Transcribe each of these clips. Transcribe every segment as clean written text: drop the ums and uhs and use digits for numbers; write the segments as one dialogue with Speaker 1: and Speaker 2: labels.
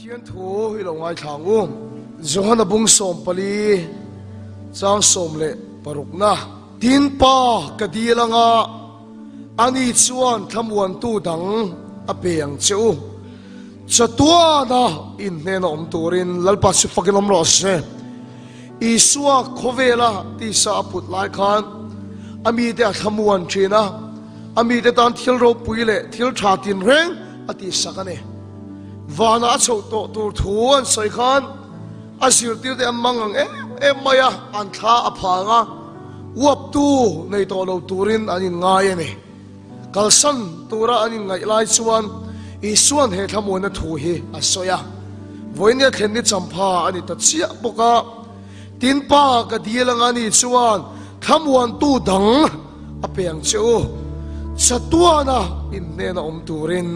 Speaker 1: Pathian thu i lo ngaithla ang u. Johana bung 14 chang 16na. Tin Pa ka dil anga ani chuan thlamuantu dang a pe ang che u. Chatuana inhnena awm turin Lalpa chu fakin awm rawh se. Isua khawvela tisa a put lai khan a mite a thlamuan thin a, a mite tan thil ropui leh thil tha tinreng a tihsak a ni. Vanah a chhoh tawh tur thu an sawi khan a zirtirte an mang ang em em mai a, an thla a phang a, uaptu nei tawh lo turin an inngai a ni. Kalsan tura an inngaih lai chuan Isua'n he thlamuanna thu hi a sawi a, Vawinia thlen ni champha a ni ta chiah bawk a, tin Pa ka dil anga ni chuan thlamuantu dang a pe ang che u, chatuana inhnena awm turin.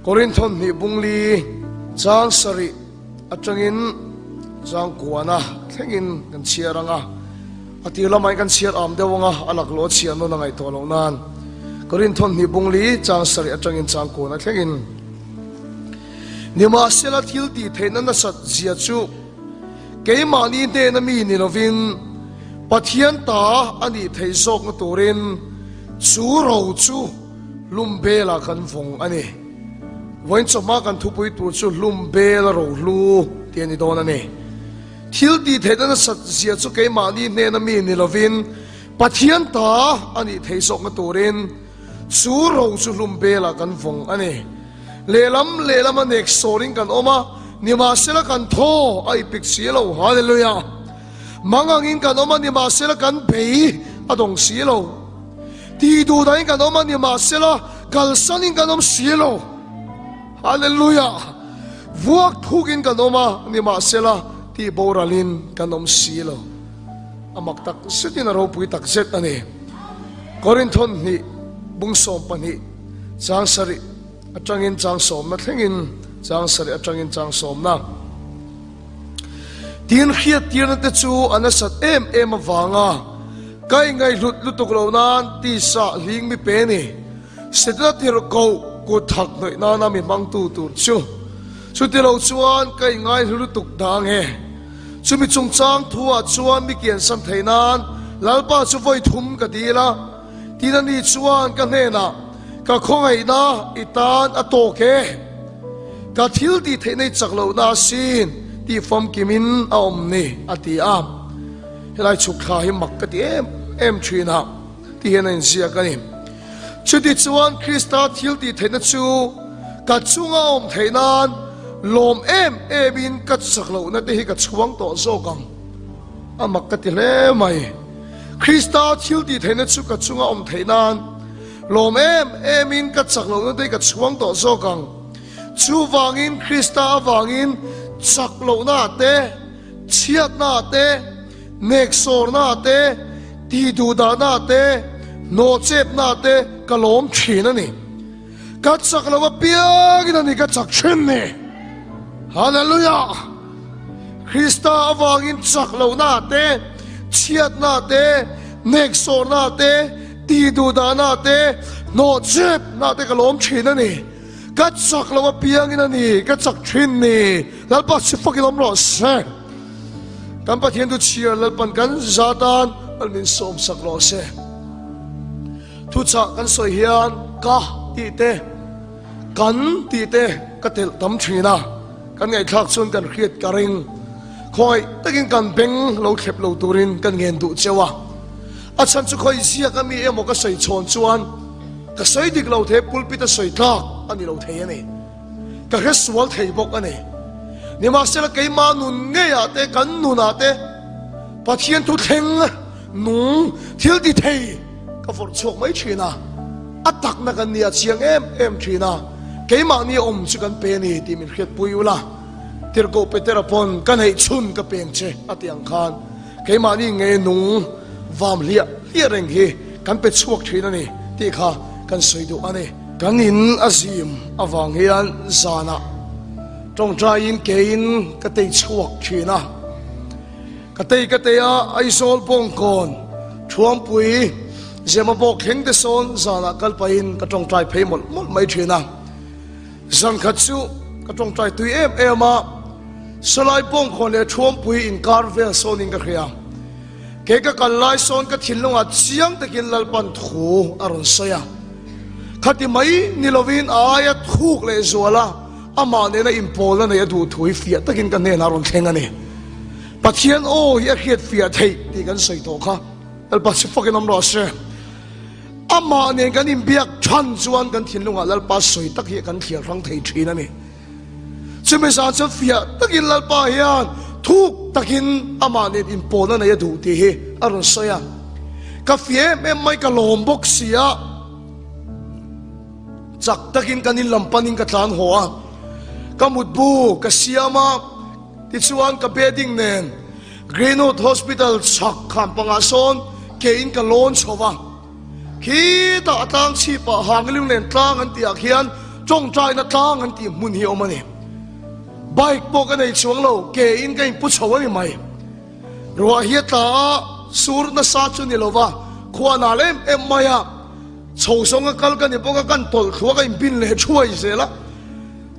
Speaker 1: Korinthon hnih bungli chang sarih atangin chang kuana thlengin kan chhiar ang a, a tir lamah kan chhiar am deuh ang a, a laklawh a chhiar nawn a ngaih tawh loh nan. Korinthon hnih bungli chang sarih atangin chang kuana thlengin. Nimahsela thil tih theihna nasat zia chu keimahni hnena mi ni lovin Pathian ta a nih theih zawkna turin chu ro chu Hlum bela kan vawng a ni. Vawiin chawhma kan thupui tur chu hlum bel a rohlu tih a ni dawn a ni. Thil tih theihna nasat zia chu keimahni hnena mi ni lovin Pathian ta a nih theih zawkna turin chu ro chu hlum belah kan vawng a ni. Lehlam lehlam a nek sawrin kan awm a, nimahsela kan thaw a ipik si lo. Hallelujah! Mangangin kan awm a, nimahsela kan bei a dawng si lo. Ti duh dahin kan awm a ni mahsela kalsanin kan awm si lo. Hallelujah! Vuak thukin kan awm a ni mahsela tih boralin kan awm si lo. A mak tak zetin a ropui tak zet a ni. Korinthon hnih bung 12 chang sarih atangin chang sawmna thlengin chang sarih atangin chang sawmna. Tin hriattirna te chu a nasat em em avanga ka ingaihhlut lutuk lo nan tisa hling mi pe ni. Setana tirhkoh kut thak hnawih nana mi hmangtu tur chu chuti lo chuan ka ingaihlu lutuk dah ang e. Chumi chungchang thuah chuan mi kiansan thei nan Lalpa chu vawi thum ka dil a, tin ani chuan ka hnenah ka khawngaihna i tan a tawk e. Ka thil tih theih nei chak lohna asin tih famkimin a awm ni, a ti a. Helai chhuk thla hi mak ka ti em em thin a, ti hian a inziak a ni. Chuti chuan Krista thil tih theihna chu ka chunga awm theih nan lawm em emin ka chak lohna te hi ka chhuang tawh zawk ang. A mak ka ti hle mai. Krista thil tih theihna chu ka chunga awm theih nan Lawm em emin ka chak lohna te ka chhuang tawh zawk ang. Chuvangin Krista avangin chak lohna te, chhiatna te, neksawrna te, tihduhdahna te, hnawhchepna te ka lawm thin a ni. Ka chak loh apiangin a ni ka chak thin ni. Hallelujah! Krista avangin chak lohna te, chhiatna te, neksawrna te, tihduhdahna te, hnawhchepna te ka lawm thin a ni. Ka chak loh apiangin a ni, ka chak thin ni. Lalpa si fakin awm rawh se. Kan Pathian chu chhiar Lalpan kan za tan an min sawmsak rawh se. Thuchah kan sawi hian ka tih te, kan tih te ka telh tam thin a. Kan ngaihthlak chuan kan hriat ka ring. Khawngaih takin kan beng lo thlep lo turin kan ngen duh cheu a. A chhan chu khawi ziak a mi emaw ka sawi chhawn chuan ka sawi dik lo thei, pulpit a sawi tlak a ni lo thei a ni. Ka hre sual thei bawk a ni. Nimahsela keimah nun ngeiah te kan nunah te Pathian thu thleng nung thil ti thei ka vawrh chhuak mai thin a. A takna kan nia chiang em em thin a, keimahni awm chu kan pe a ni tih min hriatpui ula, Tirhkoh Petera pawn ka neih chhun ka peng che a tih ang khan keimahni nge nung vam hliah hliah reng hi kan pe chhuak thin a ni tih kha kan sawi duh a ni. Kan in a zim avang hian zanah tawngtaiin keiin ka tei chhuak thin a, Ka tei ka tei a, Aizawl Bawngkawn, Thuampui, Zemabawk thleng te sawn zanah kal pahin ka tawngtai phei mawlh mawlh mai thin a. Zan khat chu Ka tawngtai tui em em a, Salai Bawngkhawn leh Thuampui inkar vel sawnin ka hria. Kei ka kal lai sawn ka thinlungah chiang takin Lalpan thu a rawn sawi a. Khati mai ni lovin a aia thuk leh zual a, amah nena inpawlna neih a duh thu hi fiah takin ka hnenah a rawn thleng a ni. Pathian aw hi a hriat fiah theih tih kan sawi tawh kha. Lalpa chu fakin awm rawh se. Amah nen kan inbiak than chuan kan thinlungah Lalpa sawi tak hi kan thliar hrang thei thin a ni. Chumi zan chuan fiah takin Lalpa hian thuk takin amah nen inpawlna nei a duh tih hi a rawn sawi a. Ka fiah em em mai ka lawm bawk si a. Chak takin kan in lam panin ka tlan haw a. Ka mutbu ka siam a. Tichuan ka bedding nen Greenwood Hospital chhak kham pangah sawn ke in ka lawn chho va. Khitah a tlang chhipah Hangling nen tlang an tihah khian tawngtaina tlang an tih hmun hi a awm a ni. Bike pawh ka nei chuang lo, ke in ka inpu chho a ni mai. Ruah hi a tla a, sur nasa chu ni lo va, khua nal em em mai a. Chho zawnga kal ka ni bawk a, kan tawlh thlu a, ka inbin leh thuai zel a.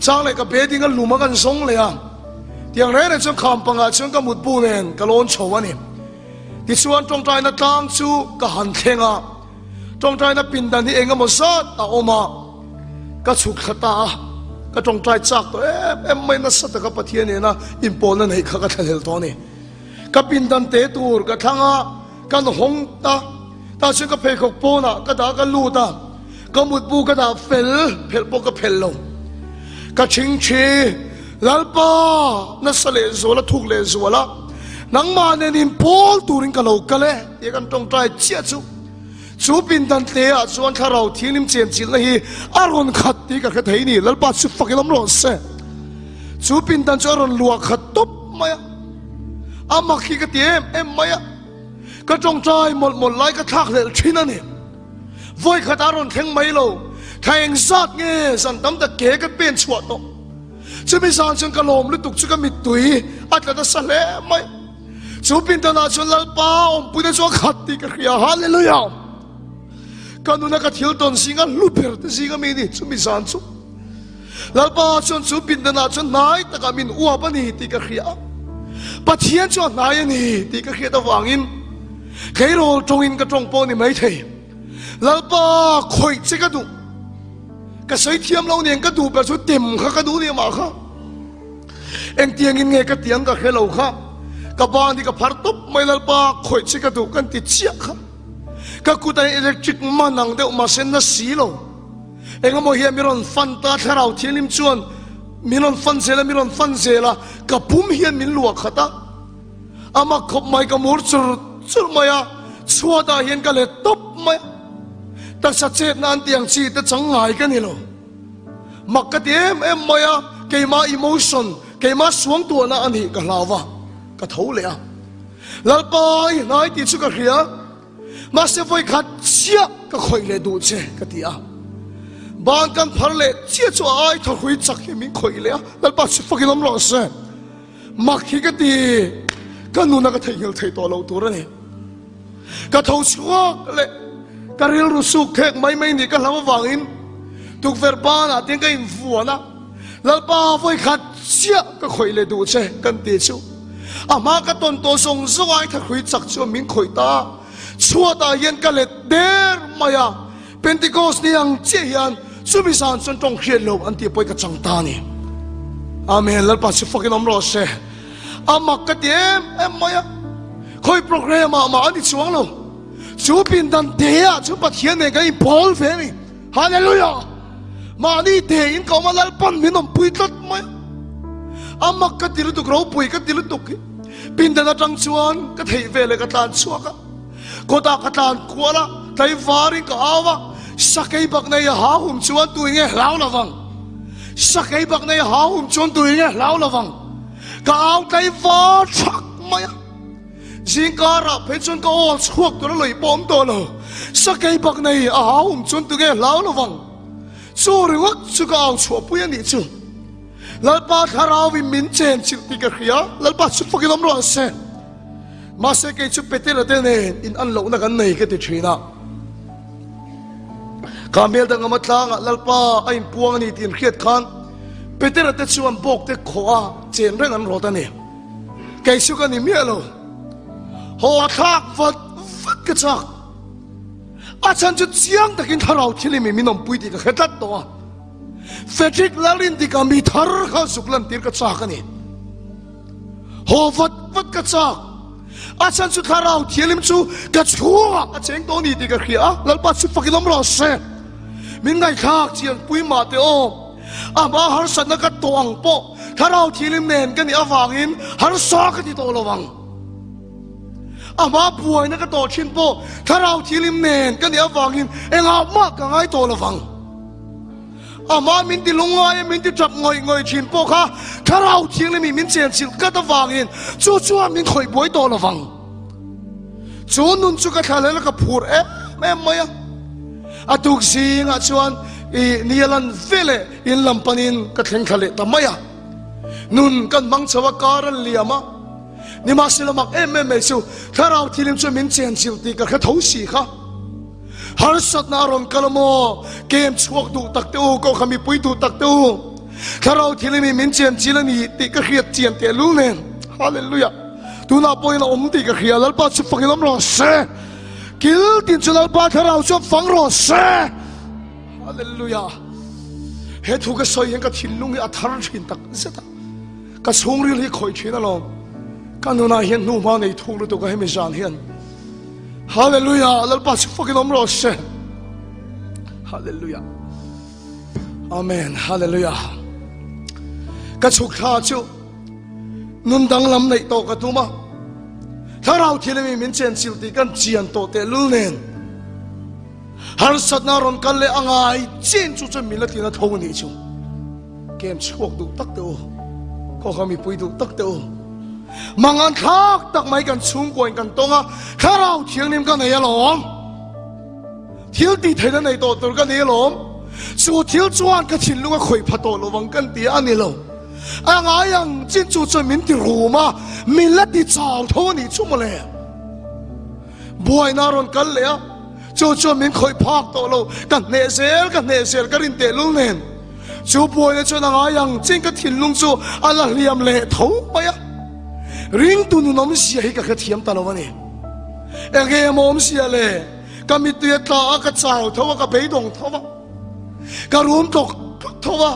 Speaker 1: Chang leh ka bedding a lum a kan zawng leh a, tiang reng reng chuan kham pangah chuan ka mutbu nen ka lawn chho a ni. Tichuan tawngtaina tlang chu ka han thleng a, tawngtaina pindan hi eng emaw zat a awm a, ka chhuk thla ta a, ka tawngtai chak tawh em em mai nasa taka Pathian nena inpawlna neih kha ka thlahlel tawh a ni. Ka pindan te tur ka thlang a, Kan hawng ta, tah chuan ka pheikhawk pawnah ka dah ka lut a, ka mutbu ka dah fel, phelh pawh ka phelh lo. Ka thingthi, Lalpa, nasa leh zual a, thuk leh zual a, nangmah nen in pawl turin ka lo kal e, tia kan tawngtai chiah chu. Chu pindan tle ah chuan thlarau thianghlim chenchilhna hi a rawn khat tih ka hre thei ni, Lalpa chu fak in awm rawh se. Chu pindan chu a rawn luah khat tawp mai a. A mak hi ka ti em em mai a, ka tawngtai mawlh mawlh lai ka thlak hlelh thin a ni. Vawi khat a rawn thleng mai lo, thla eng zat nge zan tam tak ke ka pen chhuah tawh. Chumi zan chuan ka lawm lutuk chu ka mittui a tla nasa hle mai. Chu pindanah chuan Lalpa awmpuina chu a khat tih ka hria, Hallelujah! Ka nuna ka thil tawn zinga hlu ber te zinga mi ni chumi zan chu. Lalpa chuan chu pindanah chuan hnai takah min uap a ni tih ka hria a. Pathian chu a hnai a ni tih ka hriat avangin tleirawl tawngin ka tawng pawh ni maithei. Lalpa khawih che ka duh. Ka sawi thiam lo nen ka duh ber chu tem kha ka duh ni mah kha. Engtiangin nge ka tiang ka hre lo kha. Ka ban hi ka phar tawp mai Lalpa khawih che ka duh kan ti chiah kha. Ka kut a electric man ang deuh mahse na si lo. Engemaw hian min rawn fan ta, Thlarau Thianghlim chuan min rawn fan zel a, min rawn fan zel a, ka pum hian min luah khat a. A mak khawp mai, ka mur chur chur mai a, chhuatah hian ka let tawp mai a. Taksa chetna an tih ang chi te chang ngai ka ni lo. Mak ka ti em em mai a, keimah emotion, keimah suangtuahna a nih ka hlau va, ka tho leh a. Lalpa i hnai tih chu ka hria. Mahse vawikhat chiah ka khawih leh duh che ka ti a. Ban kan phar leh chiah chu a ai tha hui chak hi min khawih leh a, Lalpa chu fakin awm rawh se. Mak hi ka ti, ka nuna ka theihnghilh theih tawh loh tur a ni. Ka tho chhuak leh ka rilru suk thek mai mai nih ka hlau avangin tukverh banah te ka invuan a. Lalpa vawikhat chiah ka khawih leh duh che kan ti chu. A hma ka tawn tawh zawng zawng ai thahrui chak chuan min khawih ta a, chhuatah hian ka let der mai a, Pentecost ni ang chiah hian chumi zan chuan tawng hriat lo an tih pawhin ka chang ta a ni. Amen, Lalpa chu fakin awm rawh se. A mak ka ti em em mai a, khawi program ah mah a ni chuang lo. Chu pindan te ah chuan Pathian nen kan inpawl ve a ni. Hallelujah! Mahni te in ka awm a, Lalpan min awmpui tlat mai a. A mak ka ti lutuk, ropui ka ti lutuk hi. Pindan atang chuan ka theih ve leh ka tlan chhuak a. Kawtah ka tlan kual a, tlaivarin ka au a, Sakei bak nei a ha hum chuan tu enge hlau lovang. Sakei bak nei a ha hum chuan tu enge hlau lovang. Ka au tlaivar thak mai a. Zingkarah phei chuan ka aw chhuak tur a lawih pawh awm tawh lo. Sakei bak nei a hau awm chuan tunge hlau lovang. Chu ringawt chu ka au chhuahpui a nih chu. Lalpa thlarauin min chen chilh tih ka hria, Lalpa chu fakin awm rawh se. Mahse kei chu Petera te nen in an lohna kan nei ka ti thin a. Ka hmel danglam a tlangah Lalpa a inpuang a ni tih in hriat khan. Petera te chuan bawk te khawh a chen reng an rawt a ni. Kei chu ka ni miah lo. Haw a thlak vat vat ka chak. A chhan chu chiang takin thlarau thil i mi min awmpui tih ka hre tlat tawh a. Frederick Lalrindika mi thar kha zuk lantir ka chak a ni. Haw vat vat ka chak. A chhan chu thlarau thianghlim chu ka chhungah a cheng tawh a ni tih ka hria a, Lalpa chu fakin awm rawh se. Min ngaihthlak chian pui mah teh aw. Amah harsatna ka tawh ang pawh thlarau thianghlim nen ka nih avangin harsa ka ti tawh lo ang. Amah buaina ka tawh thin pawh thlarau thianghlim nen ka nih avangin engah mah ka ngai tawh lo vang. Amah min ti lungngai a, min ti tap ngawih ngawih thin pawh kha Thlarau Thianghlim in min chenchilh tlat avangin chu chuan min khawih buai tawh lo vang. Chu nun chu ka thlalel a, ka phur em em mai a. A tuk zingah chuan i ni a lan ve leh in lam panin ka thleng thla leh ta mai a. Nun kan hmang chho a, kar a liam a. Nimahsela mak em em mai chu Thlarau Thianghlim chuan min chenchilh tih ka hre tho si kha. Harsatna a rawn kal a maw? Kem chhuak duh tak te u, Kohhran mipui duh tak te u, Thlarau thil emi min chian chil a ni tih ka hriat chian tehlul nen. Hallelujah! Tunah pawhin a awm tih ka hria, Lalpa chu fangin awm rawh se. Kil tin chu Lalpa Thlarau chuan fang rawh se. Hallelujah! He thu ka sawi hian ka thinlung hi a thar thin tak zet a. Ka chhungril hi khawih thin alawm. Ka nunah hian hnuhma nei thuk lutuk a hemi zan hian. Hallelujah! Lalpa chu fakin awm rawh se. Hallelujah! Amen. Hallelujah! Ka chhuk thla chu nun danglam neih tawh ka tum a. Thlarau thil emi min chenchilh tih kan chian tawh tehlul nen. Harsatna rawn kal leh a ngai chin chu chuan min la tlin a tho a nih chu. Kem chhuak duh tak teh u, khawkha mipui duh tak teh u. Mangan thlak tak mai kan chhungkuain kan tawng a, Thlarau Thianghlim ka nei alawm. Thil tih theihna nei tawh tur ka nei alawm. Chu thil chuan ka thinlung a khawih pha tawh lo vang kan ti a ni lo. A ngai ang chin chu chuan min ti rum a, min la ti chau tho a nih chu mawle. Buaina a rawn kal leh a, chu chuan min khawih phak tawh lo, ka hneh zel, ka hneh zel ka rin tehlul nen. Chu buaina chuan a ngai ang chin ka thinlung chu a la hliam leh tho mai a. Ringtu nun awmzia hi ka hrethiam ta lo a ni. Enge maw awmzia le? Ka mittui a tla a, ka chau tho a, ka beidawng tho a, ka rum tlawk tlawk tho a.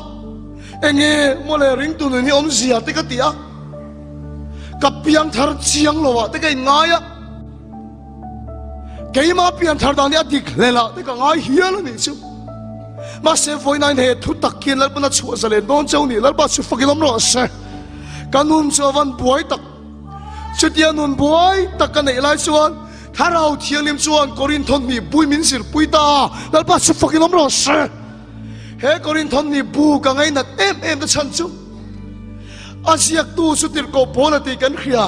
Speaker 1: Enge maw le ringtu nun hi awmzia te ka ti a. Ka piang thar chiang lo ah te ka inngai a. Keimah pian thar dan hi a dik hlel ah te ka ngai hial a nih chu. Mahse vawiin he thu tak hian Lalpan a chhuah zalen dawn cheu ni Lalpa chu fakin awm rawh se. Ka nun chu a van buai tak. Chutia nun buai tak ka neih lai chuan Thlarau Thianghlim chuan Korinthon hnih bui min zirpui ta a, Lalpa chu fakin awm rawh se. He Korinthon hnih bu ka ngainat em em te chhan chu a ziaktu chu tirhkoh Paula tih kan hria.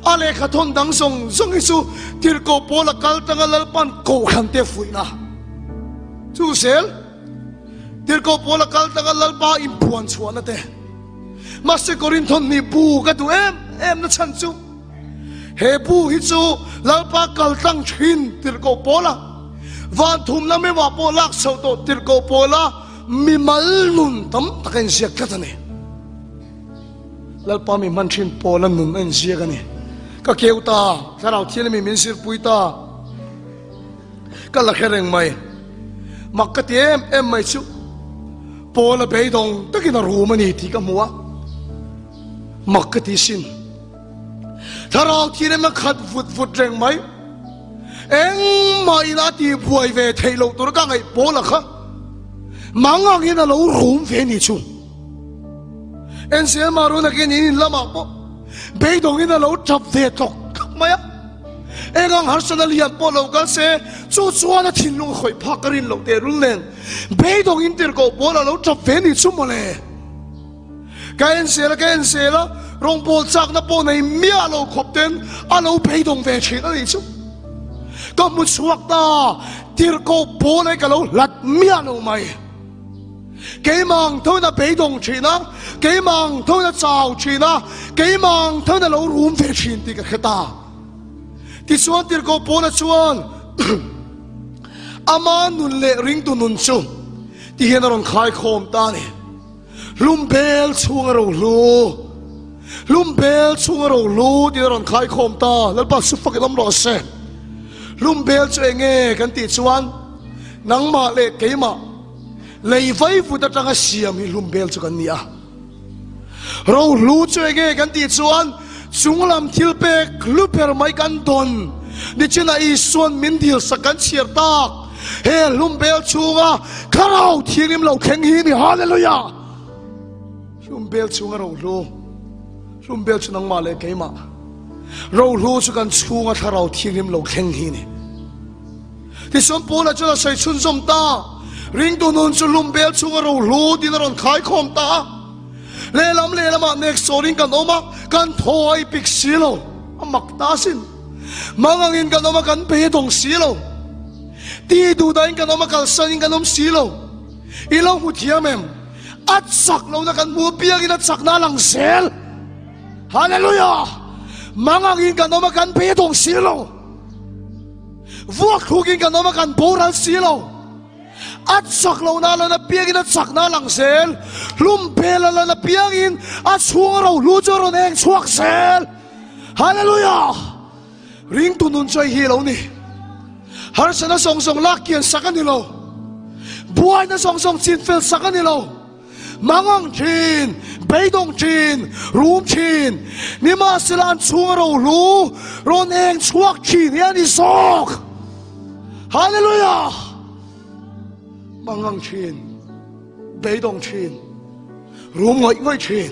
Speaker 1: A lehkha thawn dang zawng zawng hi chu tirhkoh Paula kal tanga Lalpan kohhran te fuihna chu zel. Tirhkoh Paula kal tanga Lalpa inphuan chhuahna te. Mahse Korinthon hnih bu ka duh em em na chhan chu he bu hi chu Lalpa kal tlang thin tirhkoh Paula van thumna meuhah pawh lak chhoh tawh tirhkoh Paula mimal nun tam tak a inziak tlat a ni. Lalpa mi hman thin Paula nun a inziak a ni. Ka keu ta, Thlarau Thianghlim min zirpui ta. Ka la hre reng mai. Mak ka ti em em mai chu Paula beidawng takin a rum a ni tih ka hmu a. Mak ka ti sin. Thlarau Thianghlim a khat vut vut reng mai. Engmah in a ti buai ve theih loh tur ka ngaih Paula kha mang angin a lo rum ve ni chu. Ensiama run akin in in lamah pawh beidawngin a lo tap ve tlawk tlawk mai a. Eng ang harsana lian pawh lo kal se, chu chuan a thinlung a khawih phak ka rin loh tehlul nen beidawngin tirhkoh pawl a lo tap ve ni chu mawle. Ka en zel a, ka en zel a, rawngbâwl châkna pawh nei miah lo khawp ten a lo beidawng ve thin a nih chu. Ka hmu chhuak ta, tirhkoh pawl hi ka lo hlat miah lo mai. Keimah ang thoin a beidawng thin a, keimah ang thoin a chau thin a, keimah ang thoin a lo rum ve thin tih ka hre ta. Tichuan Tirhkoh Paula chuan ama nun leh ringtu nun chu ti hian a rawn khaikhawm ta a ni. Hlum bel chhunga rohlu, hlum bel chhunga rohlu tiin a rawn khaikhawm ta. Lalpa chu fakin awm rawh se. Hlum bel chu eng nge kan tih chuan nangmah leh keimah lei vaivut atanga siam hi hlum bel chu kan ni a. Rohlu chu eng nge kan tih chuan chunglam thil pek hlu ber mai kan dawn nichinah Isuan min dilsak kan chhiar tak he hlum bel chhunga Thlarau Thianghlim lo thleng hi ni. Hallelujah! Hlum bel chhunga rohlu, hlum bel chu nangmah leh keimah. Rohlu chu kan chhunga Thlarau Thianghlim lo thleng hi ni. Tichuan Paula chuan a sawi chhunzawm ta, Ringtu nun chu hlum bel chhunga rohlu tiin a rawn khaikhawm ta a. Lehlam lehlamah nek sawrin kan awm a, kan thaw a ipik si lo, a mak ta asin. Mang angin kan awm a, kan beidawng si lo. Ti duhdahin kan awm a, kalsanin kan awm si lo. I lo hmu thiam em? A chak lohna kan hmu apiangin a chakna a lang zel. Hallelujah! Mang angin kan awm a, kan beidawng si lo. Vuak thlukin kan awm a, kan boral si lo. A chak lohna a lan apiangin a chakna a lang zel. Hlum bel a lan apiangin a chhunga rohlu chu a rawn eng chhuak zel. Hallelujah! Ringtu nun chu hei hi lo ni. Harsatna zawng zawng lak kian sak a ni lo. Buaina zawng zawng chin fel sak a ni lo. Mangang thin, beidawng thin, rum thin, nimahsela an chhunga rohlu rawn eng chhuak thin hi a ni zawk. Hallelujah! Mangang thin, beidawng thin, rum ngawih ngawih thin,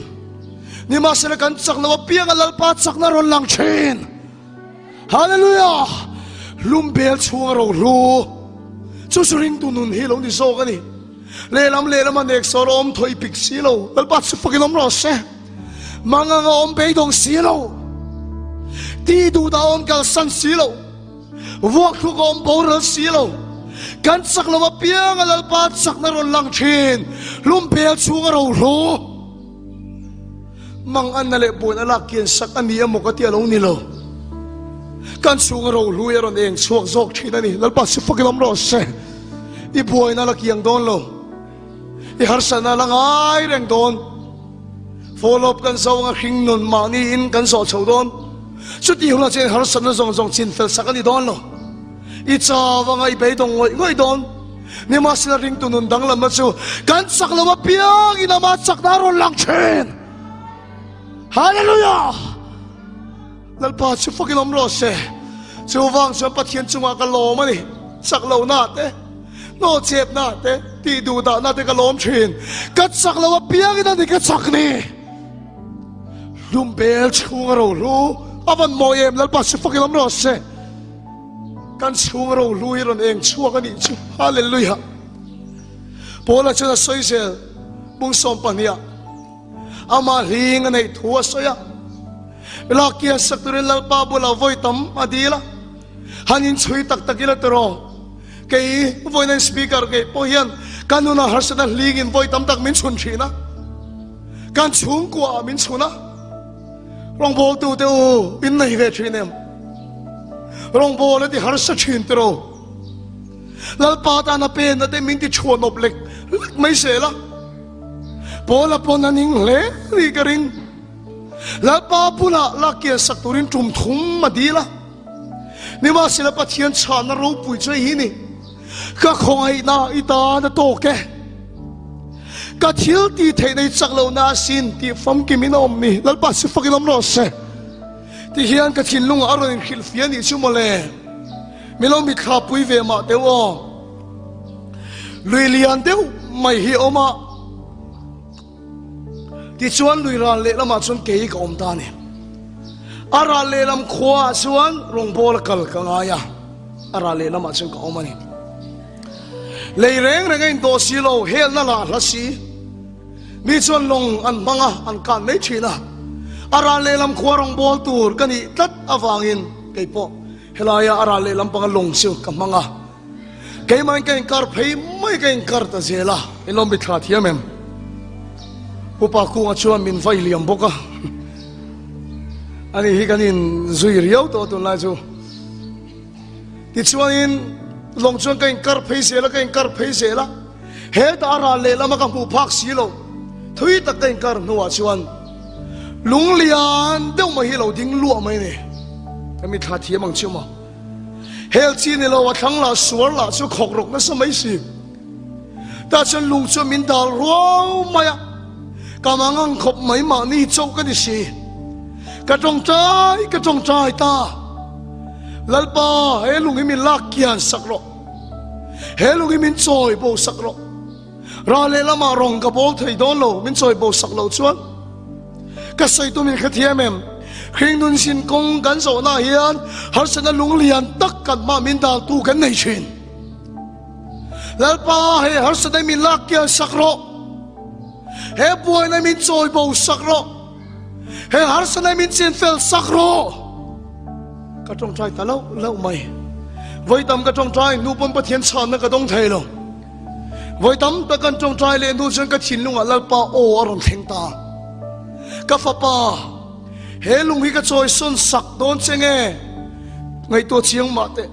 Speaker 1: nimahsela kan chak lo apianga Lalpa chakna rawn lang thin. Hallelujah! Lum bel chhunga rohlu chu chu ringtu nun hi lo ni zawk a ni. Lehlam lehlam a nek sawr awm thawi pik si lo, Lalpa chu fakin awm rawh se. Mangang a awm beidawng si lo, ti duhdah a awm kalsan si lo, vuak thluk a awm boral si lo. Kan chak lo apiang a Lalpa chakna rawn lang thin, hlum bel chhunga rohlu. Manganna leh buaina lak kian sak a ni emaw ka ti a lo ni lo. Kan chhunga rohlui a rawn eng chhuak zawk thin a ni. Lalpa chu fakin awm rawh se. I buaina la kiang dawn lo. I harsatna la ngai reng dawn. Follow up kan zo anga hring nun mahni in kan zawh chho dawn. Chuti hunah chuan harsatna zawng zawng chin fel sak a ni dawn lo. I chau anga i beidawng ngawih ngawih dawn. Nimahsela ringtu nun danglamna chu kan chak lo apiangin ama chakna a rawn lang thin. Hallelujah! Lalpa chu fakin awm rawh se. Chuvang chuan Pathian chungah ka lawm a ni. Chak lohna te, nawhchepna te, tih duhdahna te ka lawm thin. Ka chak lo apiangin a ni ka chak ni. Hlum bel chhunga rohlu a van mawi em Lalpa chu fakin awm rawh se. Kan chhung rohlu hi rawn eng chhuak a nih chu. Hallelujah! Paula chuan a sawi zel bung 12ah amah hling a neih thu a sawi a. Lakia sak turin Lalpa bulah vawi tam a dil a. Han inchhui tak tak ila tiraw? Kei vawiin speaker kei pawh hian ka nunah harsatna hlingin vawi tam tak min chhun thin a. Kan chhungkuaah min chhun a. Rawngbawltu te u in nei ve thin em? Rawngbawl a ti harsa thin tiraw? Lalpa tana penna te min ti chhuanawp lek lek mai zel a. Paula pawn a ning hle ni ka ring. Lalpa bulah lakkian sak turin tum thum a dil a. Nimahsela Pathian chhahna ropui chu hei hi ni, Ka khawngaihna i tan a tawk e. Ka thil tih theihna i chak lohna asin tih famkim in a awm ni. Lalpa chu fakin awm rawh se. Ti hian ka thinlungah a rawn inhrilh fia nih chu mawle. Min lo mitthla pui ve mah deuh aw. Lui lian deuh mai hi a awm a. Tichuan lui ral lehlamah chuan kei ka awm ta a ni. A ral lehlam khuaah chuan rawngbawla kal ka ngai a, a ral lehlamah chuan ka awm a ni. Lei reng reng a indawh si lo, helna lah hla si. Mi chuan lawng an hmang a, an kan mai thin a. A ral lehlam khua rawngbâwl tur ka nih tlat avangin kei pawh helaia a ral lehlam panga lawng chu ka hmang a. Keimahin ka inkar phei mai ka inkar ta zel a. In lo mithla thiam em? Upa Kunga chuan min vai liam bawk a. Ani hi kan inzui riau tawh tunlai chu. Tichuanin lawng chuan ka inkar phei zel a, ka inkar phei zel a. Hetah a ral lehlam a ka hmuh phak si lo. Thui tak ka inkar hnuah chuan lung lian deuh mai hi lo ding luah mai ni. Ka mitthla thiam ang chiu maw? Hel chi ni lo a thlang lah suar lah chu khawk rawk nasa mai si. Tah chuan lung chuan min dal ruau mai a, ka mangang khawp mai mahni chauh ka ni si. Ka tawngtai ka tawngtai ta. Lalpa he lung hi min lak kian sak rawh. He lung hi min chawi bo sak rawh. Ral lehlamah rawng ka bawl thei dawn lo, min chawi bo sak loh chuan ka sawi tum in hrethiam em? Hringnun sin kawng kan zawhnaah hian harsatna lunglian tak kan hma min daltu kan nei thin. Lalpa, he harsatna min lak kian sak rawh. He buaina min chawi bo sak rawh. He harsatna min chin fel sak rawh. Ka tawngtai ta loh loh mai. Vawi tam ka tawngtai hnu pawn Pathian chhanna ka dawng thei lo. Vawi tam tak kan tawngtai leh hnu chuan ka thinlungah Lalpa aw a rawn thleng ta. Ka fapa, he lung hi ka chawisawn sak dawn che nge? Ngaihtuah chiang mah teh.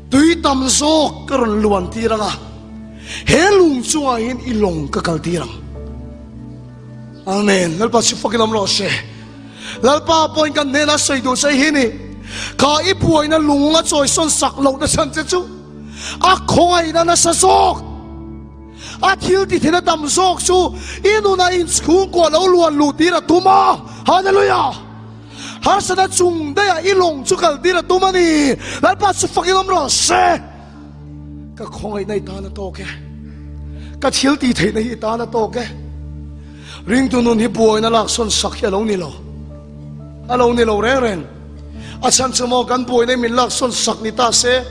Speaker 1: Tui tam zawk ka rawn luan tir ang a, he lung chungah hian i lawng ka kal tir ang. Amen. Lalpa chu fakin awm rawh se. Lalpa pawhin kan hnena sawi duh che hi ni. Kha i buaina lung a chawisawn sak lohna chhan che chu a khawngaihna nasa zawk, a thil ti thina tam zawk chu i nunah inchhungkua lo luan luh tir a tum a. Hallelujah! Harsatna chung daihah i lawng chu kal tir a tum a ni. Lalpa chu fakin awm rawh se. Ka khawngaihna i tan a tawk e. Ka thil tih theihna hi i tan a tawk e. Ringtu nun hi buaina laksawn sak hi a lo ni lo. A lo ni lo reng reng. A chhan chu maw kan buaina min laksawn sak ni ta se,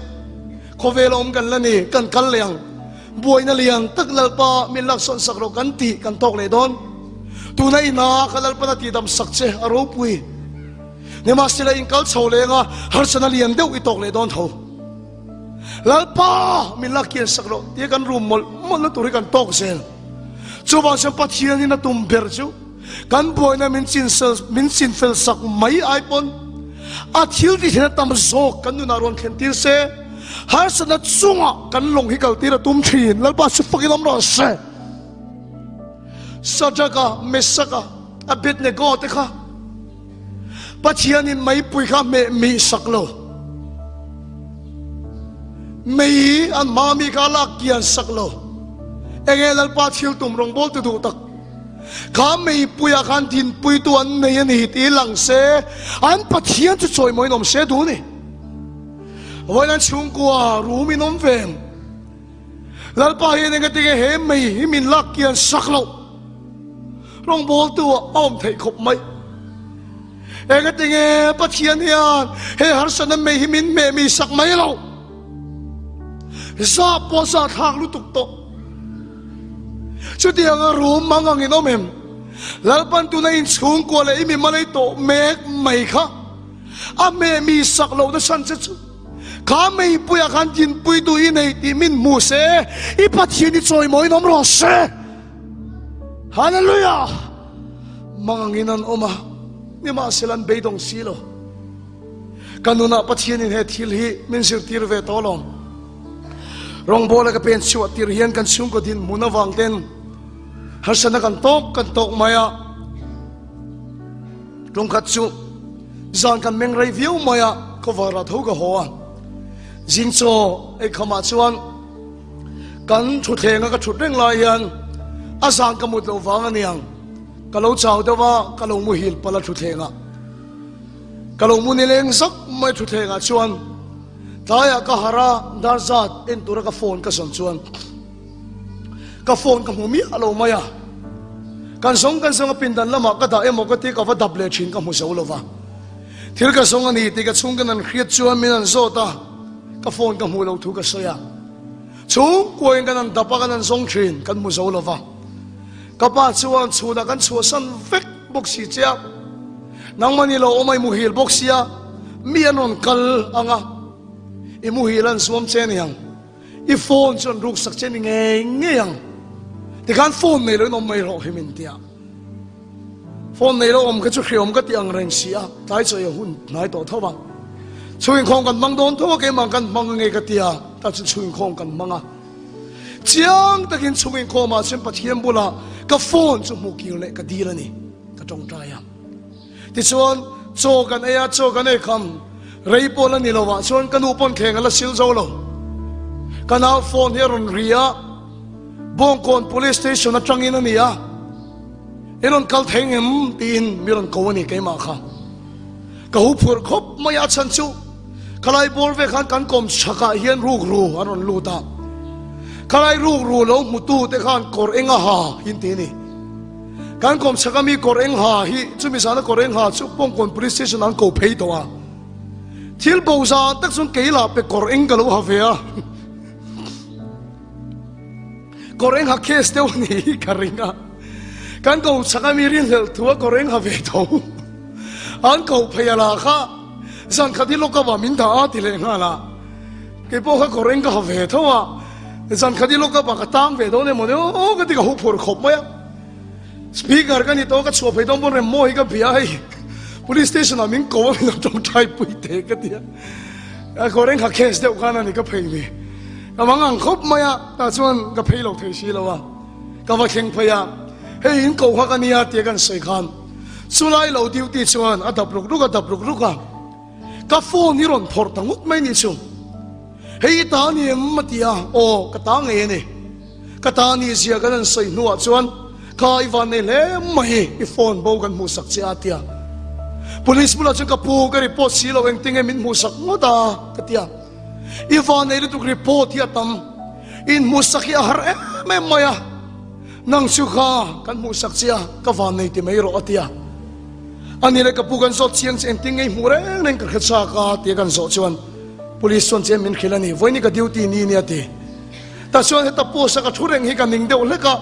Speaker 1: khawvel a awm kan la ni, kan kal leh ang. Buaina lian tak Lalpa min laksawn sak rawh kan tih kan tawk leh dawn. Tuna i hna kha Lalpan a tihdam sak che a ropui. Nimahsela inkal chho leng a, harsatna lian deuh i tawk leh dawn tho. Lalpa min la kian sak rawh tia kan rum mawlh mawlh na tur hi kan tawk zel. Chuvang chuan Pathianin a tum ber chu kan buaina min chinsel min chinfel sak mai ai pawn a thil ti thlen a tam zawk kan nunah rawn thlen tir se, harsatna chungah kan lawng hi kal tir a tum thin. Lalpa chu fakin awm rawh se. Sadraka, Mesaka, Abednego te kha Pathianin meipui kha hmeh mih sak lo. Mei an hma mi kha lak kian sak lo. Enge Lalpa thil tum rawngbawl ti duh tak. Kha meipuiah khan dinpuitu an nei a ni tih lang se, an Pathian chu chawimawiin awm se duh a ni. Vawiin an chhungkua rum in awm ve ang. Lalpa hian engatinge he mei hi min lak kian sak loh. Rawngbawltu ah a awm theih khawp mai. Engatinge Pathian hian he harsatna mei hi min hmeh mi sak mai lo. Za pawh za thlak lutuk tawh. Chutianga rum mang angin awm em? Lalpan tuna inchhungkua leh i mi malei tawh mek mai kha a hmeh mi sak lohna chhan che chu kha meipuiah khan dinpuitu i nei tih min hmu se, i Pathian i chawimawiin awm rawh se. Hallelujah! Mang angin an awm a, nimahsela an beidawng si lo. Ka nunah Pathianin he thil hi min zirtir ve tawh alawm. Rawngbawla ka pen chhuah tir hian kan chhungkaw dinhmun avang ten harsatna kan tawk kan tawk mai a. Tlungkhat chu zan kan meng rei viau mai a, khawvar ah tho ka haw a. Zing chaw ei khamah chuan Kan thutthleng a ka thut reng lai hian a zan ka mut loh vang a niang, ka lo chau deuh a, ka lo muhil palh a thutthleng ah. Ka lo mu nileng zak mai thutthleng ah chuan tlaiah ka harh a, dar zat en tura ka phone ka zawn chuan ka phone ka hmu miah lo mai a. Kan zawng kan zawng a pindan lamah ka dah emaw ka tia ka va dap leh thin ka hmu zo lo va. Thil ka zawng a ni tih ka chhungten an hriat chuan min an zawt a. Ka phone ka hmuh loh thu ka sawi a, chhungkuain kan han dap a, kan han zawng thin, kan hmu zo lo va. Ka pa chuan chhunah kan chhuahsan vek bawk si che a, nangmah ni lo awm a i muhil bawk sia, mi an rawn kal ang a, i muhil an zuam che ni ang, i phone chu an ruksak che ni ngei ngei ang, tikhan phone nei loin awm mai rawh hi min ti a. Phone nei lo awm kha chu hreawm ka ti ang reng si a, tlai chawi a hun hnai tawh tho a. Chhungin khawm kan hmang dawn tho a, keimah kan hmang ange ka ti a, tah chuan chhungin khawm kan hmang a. Chiang takin chhungin khawmah chuan Pathian bulah Ka phone chu hmuh kir leh ka dil a ni, ka tawngtai a. Tichuan, chaw kan ei a, chaw kan ei kham rei pawh la ni lo ah chuan ka nu pawn thleng a la sil zo lo. Ka nau phone hi a rawn ri a, Bawngkawn Police Station atangin a ni a, I rawn kal thei ngem? tiin mi rawn ko a ni keimah kha. Ka hu phurh khawp mai a, a chhan chu khalai bawr ve khan kan kawm chhakah hian rukru an rawn lut a, khalai rukru lo hmutu te khan kawr eng a ha in ti a ni. Kan kawm chhak a mi kawr eng ha hi chumi zana kawr eng ha chu Bawngkawn Police Station ah an ko phei tawh a, thil bo zan tak chuan kei lah pe kawr eng ka lo ha ve a. Kawr eng ha case deuh a ni hi ka ring a, kan ko chhak a mi rinhlelh thu a kawr eng ha ve tho an ko phei a lah kha zan khat hi lawk up ah min dah a ti leh nghal a, kei pawh kha kawr eng ka ha ve tho a, zan khat hi lawk up ah ka tang ve dawn emaw ni aw ka ti ka huphurh khawp mai a, speaker ka ni tawh ka chhuah phei dawn pawn rem maw hi ka bia hei police station ah min ko a min lo tawngtai pui teh ka ti a, kawr eng ha case deuh khan a ni ka phei ni. Ka mang ang khawp mai a, tah chuan ka phei lo thei si lo a, ka va thleng phei a, hei in ko kha ka nia tia kan sawi khan chulai lo duty chuan a dap ruk ruk a, dap ruk ruk a, ka phone hi rawn phawrh ta ngawt mai ni chu, hei i ta ni em a ti a, aw ka ta ngei a ni, ka ta ni zia kan han sawi hnuah chuan kha i van nei hle mai i phone bo kan hmuhsak che a tia, police bulah chuan ka pu ka report si lo engtinge min hmuhsak ngawt a ka ti a. I van nei lutuk report hi a tam. In hmuhsak hi a har em em mai a. Nang chu kha kan hmuhsak che a, ka van nei ti mai rawh a ti a. Ani leh ka pu kan zawt chiang che engtin nge i hmuh reng reng ka hre chak a tia kan zawh chuan police chuan che min hrilh a ni, vawiin hi ka duty ni nia ti. Tah chuan heta post a ka thu reng hi ka ning deuh hlek a,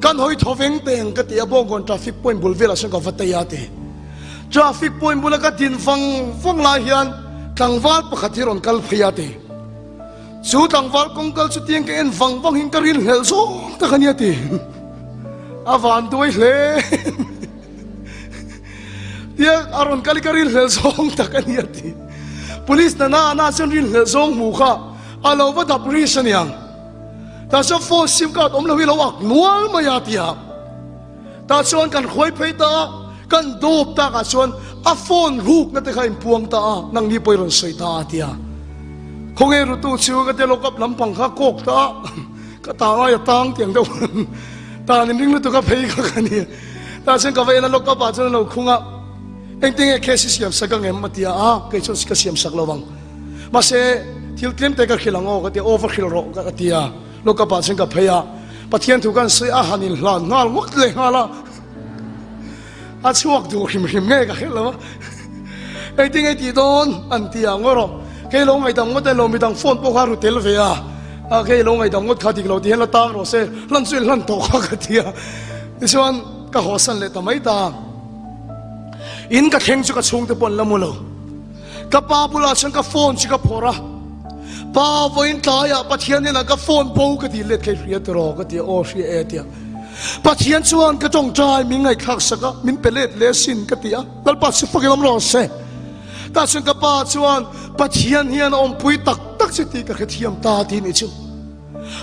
Speaker 1: kan hawi thaw veng teng ka ti a, Bawngkawn traffic point bul velah chuan ka va tei a ti. Traffic point bula ka din vang vang lai hian tlangval pakhat hi rawn kal phei a ti. Chu tlangval kawng kal chu tiang ka en vang vang in ka rinhlelh zawng tak a nia ti. A van duai hle. Tia a rawn kal hi ka rinhlelh zawng tak a nia ti. Police nana ana chuan rinhlelh zawng hmu kha a lo va dap risk a niang. Tah chuan phone sim card awm lo hi lo ak nual mai a ti a. Tah chuan kan hruai phei ta a, kan dawp takah chuan a phone rukna te kha inpuang ta a, nangni pawh i rawn sawi ta a tia. Khawnge rutu chu ka tia lawk up lampang kha kawk ta a, ka ta ngai a tang tiang deuh tan in ring lutuk a phei kha ka ni. Tah chuan ka va en a lawk up ah chuan a lo khung a, engtinge case i siam sak ang em a tia a, kei chuan ka siam sak lo vang. Mahse thil tlem te ka hrilh ang aw ka tia, aw va hrilh rawh ka tia. Lawk up ah chuan ka phei a, Pathian thu kan sawi a han inhlan nghal ngawt leh nghal a, a chhuak duh hrim hrim nge ka hrilh lo a, engtin nge tih dawn an ti ang aw rawh, kei lo ngaihdam ngawt elo midang phone pawh kha ru tel ve a, a kei lo ngaihdam ngawt kha dik lo ti hian la tang rawh se, hlan chu inhlan tawh kha ka ti a, tichuan ka hawsan leh ta mai ta, in ka thleng chu ka chhungte pawh an la mu lo. Ka pa bulah chuan ka phone chu ka phawrh a, Pa vawiin tlaiah Pathian hnenah ka phone bo ka ti let kha i hria tiraw ka ti a, aw hria e tia. Pathian chuan ka tawngtai min ngaihthlak sak a, min pe let leh asin ka ti a, Lalpa chu fakin awm rawh se. Tah chuan ka pa chuan Pathian hian a awmpui tak tak che tih ka hrethiam ta tih ni chu.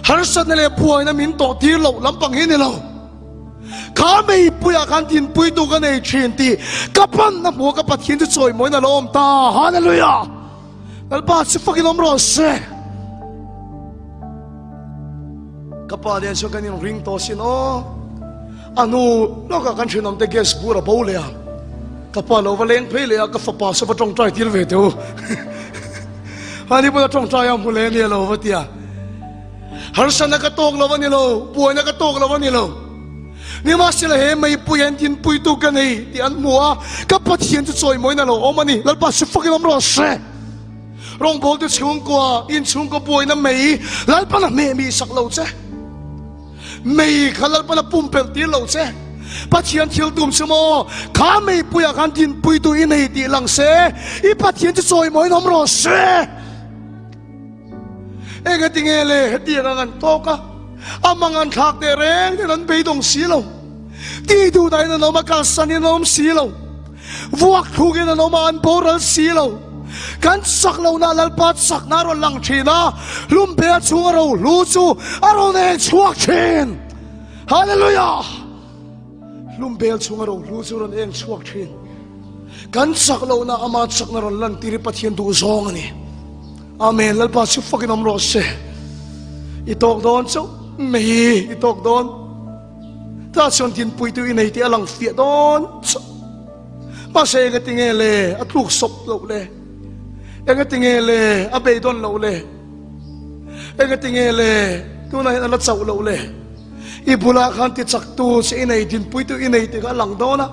Speaker 1: Harsatna leh buaina min tawh tir loh lampang hi ni lo. Kha meipuiah khan dinpuitu ka nei thin tih ka panna hmuh a ka Pathian chu chawimawiin a lo awm ta. Hallelujah! Lalpa chu fakin awm rawh se. Ka pa nen chuan kan inring tawh sin aw. A hnu lawkah kan thenawmte gas bur a bo leh a. Ka pa lo va leng phei leh a, ka fapa saw va tawngtai tir ve teh u. Ani pawh a tawngtai a hmu leh a nia lo va tia. Harsatna ka tawk lo a ni lo, buaina ka tawk lo a ni lo. Nimahsela he meipui hian dinpuitu ka nei tih an hmu a, ka Pathian chu chawimawiin a lo awm a ni. Lalpa si fakin awm rawh se. Rawngbawltu chhungkua, in chhungkaw buaina mei Lalpan a hmeh mi sak lo che. Mei kha Lalpan a pumpelh tir lo che. Pathian thil tum chu maw, kha meipuiah khan dinpuitu i nei tih lang se, i Pathian chu chawimawiin awm rawh se. Engatinge le hetiang ang an tawk a, a mang an thlak teh reng nen an beidawng si lo. Ti duhdahin an awm a, kalsanin an awm si lo. Vuak thlukin an awm a, an boral si lo. Kan chak lohna Lalpa chakna a rawn lang thin a, hlumbe a chhunga rohlu chu a rawn eng chhuak thin. Hallelujah! Hlumbel chhunga rohlu chu rawn eng chhuak thin. Kan chak lohna ama chakna rawn lantir hi Pathian duh zawng a ni. Amen. Lalpa chu fakin awm rawh se. I tawk dawn chauh mai i tawk dawn. Ta chuan dinpuitu i nei tih a lang fiah dawn chauh. Mahse engatinge le a tluk sawp loh le? Engatinge le a beidawn loh le? Engatinge le tunah hian a la chauh loh le? I bulah khan ti chaktu che i nei, dinpuitu i nei tih kha a lang dawn a.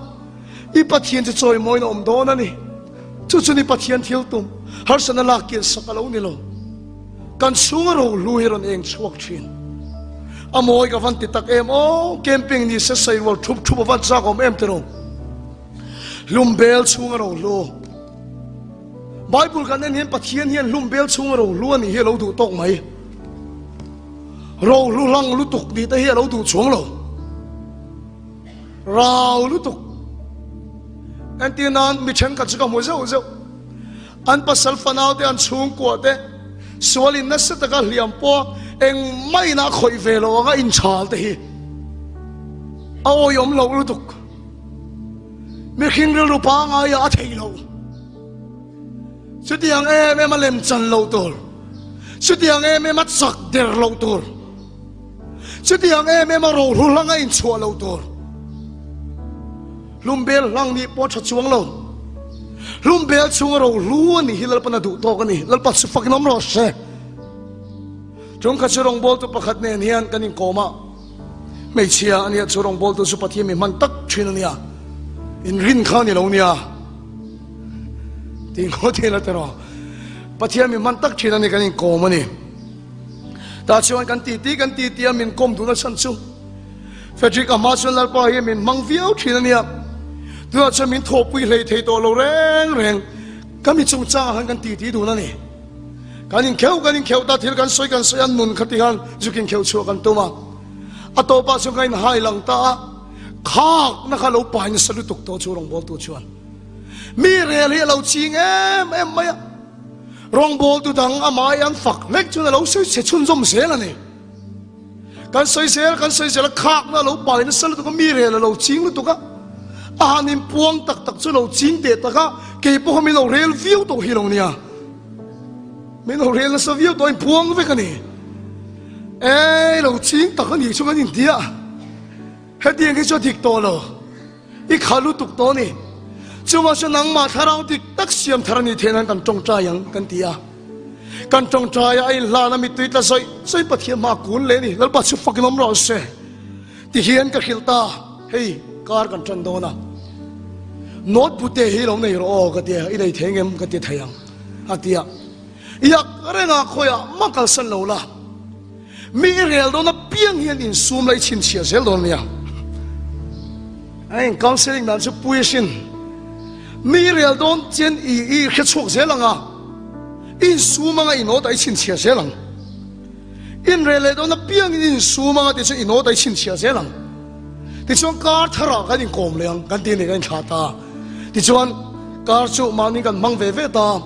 Speaker 1: I Pathian chu chawimawiin a awm dawn a ni. Chu chu ni Pathian thil tum, harsatna lak kir sak a lo ni lo. Kan chhunga rohlu hi rawn eng chhuak thin. A mawi ka van ti tak em aw, camping ni se sairual thup thup a van chak awm em tiraw. Hlumbel chhunga rohlu. Bible kan en hian Pathian hian hlumbel chhunga rohlu a nih hi a lo duh tawk mai. Rohlu hlang lutuk tih te hi a lo duh chuang lo. Rau lutuk. Entir nan mi thenkhat chu ka hmu zeuh zeuh. An pasal fanau te, an chhungkua te sualin nasa taka hliam pawh engmah in a khawih ve lo anga inchhal te hi a awihawm loh lutuk. Mihring rilru pangaia a thei lo. Chutiang em em a lem chan loh tur. Chutiang em em a chak der loh tur. Chutiang em em a rohlu hlang a inchhuah loh tur. Hlumbel hlang nih pawh tha chuang lo. Hlumbel chhunga rohlu a nih hi Lalpan a duh tawk a ni. Lalpa chu fakin awm rawh se. Chungkhat chu rawngbawltu pakhat nen hian kan inkawm a. Hmeichhia a nia chu rawngbawltu chu Pathian mi hman tak thin a nia. Inrin kha a ni lo nia. Tih ngawt hi la ti rawh. Pathian mi hman tak thin a ni kan inkawm a ni. Tah chuan kan titi kan titi a min kawm duhna chhan chu Frederick a hma chuan Lalpa hi min hmang viau thin a nia. Tunah chuan min thawhpui hlei thei tawh lo reng reng. Ka mi chungchangah khan kan titi dun a ni. Kan inkheuh kan inkheuh ta thil kan sawi kan sawi a nun kha ti khan zuk inkheuh chhuah kan tum a. A tawpah chuan ka inhai lang ta a. Khakna kha lo pai nasa lutuk tawh chu rawngbawltu chuan mi rel hi a lo ching em em mai a. Rawngbawltu dang amah hi an fak hlek chuan a lo sawi chhe chhunzawm zel a ni. Kan sawi zel kan sawi zel a, khakna a lo pai nasa lutuk a, mi rel a lo ching lutuk a, a han inpuang tak tak chu lo ching teh tak a, kei pawh kha min lo rel viau tawh hi lo nia. Min lo rel nasa viau tawh a, inpuang vek a ni. Ei lo ching tak a nih chu kan intia. Hetiang hi chu a dik tawh lo. I kha lutuk tawh a ni. Chuvang chuan nangmah thlarau dik tak siam thar a nih theih nan kan tawngtai ang kan ti a. Kan tawngtai a, a inhlan a mittui tla zawih zawih Pathian hma a kun leh a ni. Lalpa chu fakin awm rawh se. Tihian ka hrilh ta, hei kar kan tan dawn a. Note bute hi lo nei rawh aw ka ti a, i nei thei ngem ka ti thei ang a ti a. Iak renga khawiah mah kalsan lo la. Mi i rel dawn apiang hian insum la i chhinchhiah zel dawn nia. A in counseling dan chu pui asin. Mi i rel dawn chian i i hre chhuak zel ang a, i insum anga i nawt a i chhinchhiah zel ang. In rel leh dawn apiang in insum anga tichuan i nawt a i chhinchhiah zel ang. Tichuan kar tharah kan inkawm leh ang kan ti nih kan inthlah ta. Tichuan kar chu mahni kan hmang ve ve ta.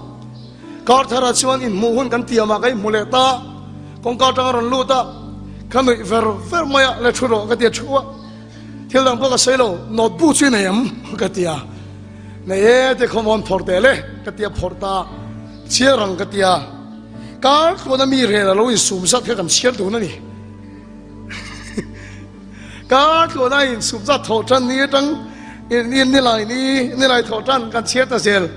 Speaker 1: Kar tharah chuan inhmuh hun kan tiamah ka inhmu leh ta. Kawngka atang a rawn lut a, ka nuih ver ver mai a, le thu rawh ka ti a thu a, thil dang pawh ka sawi lo, notebook chu i nei em? ka ti a, nei e ti khawm awn phawrh teh le ka ti a phawrh ta, chhiar ang ka ti a, kar tluana mi rel a lo insum zat kha kan chhiar dun a ni. Kar tluana insum zat thawh tan ni atang nilai ni nilai thawh tan kan chhiar ta zel.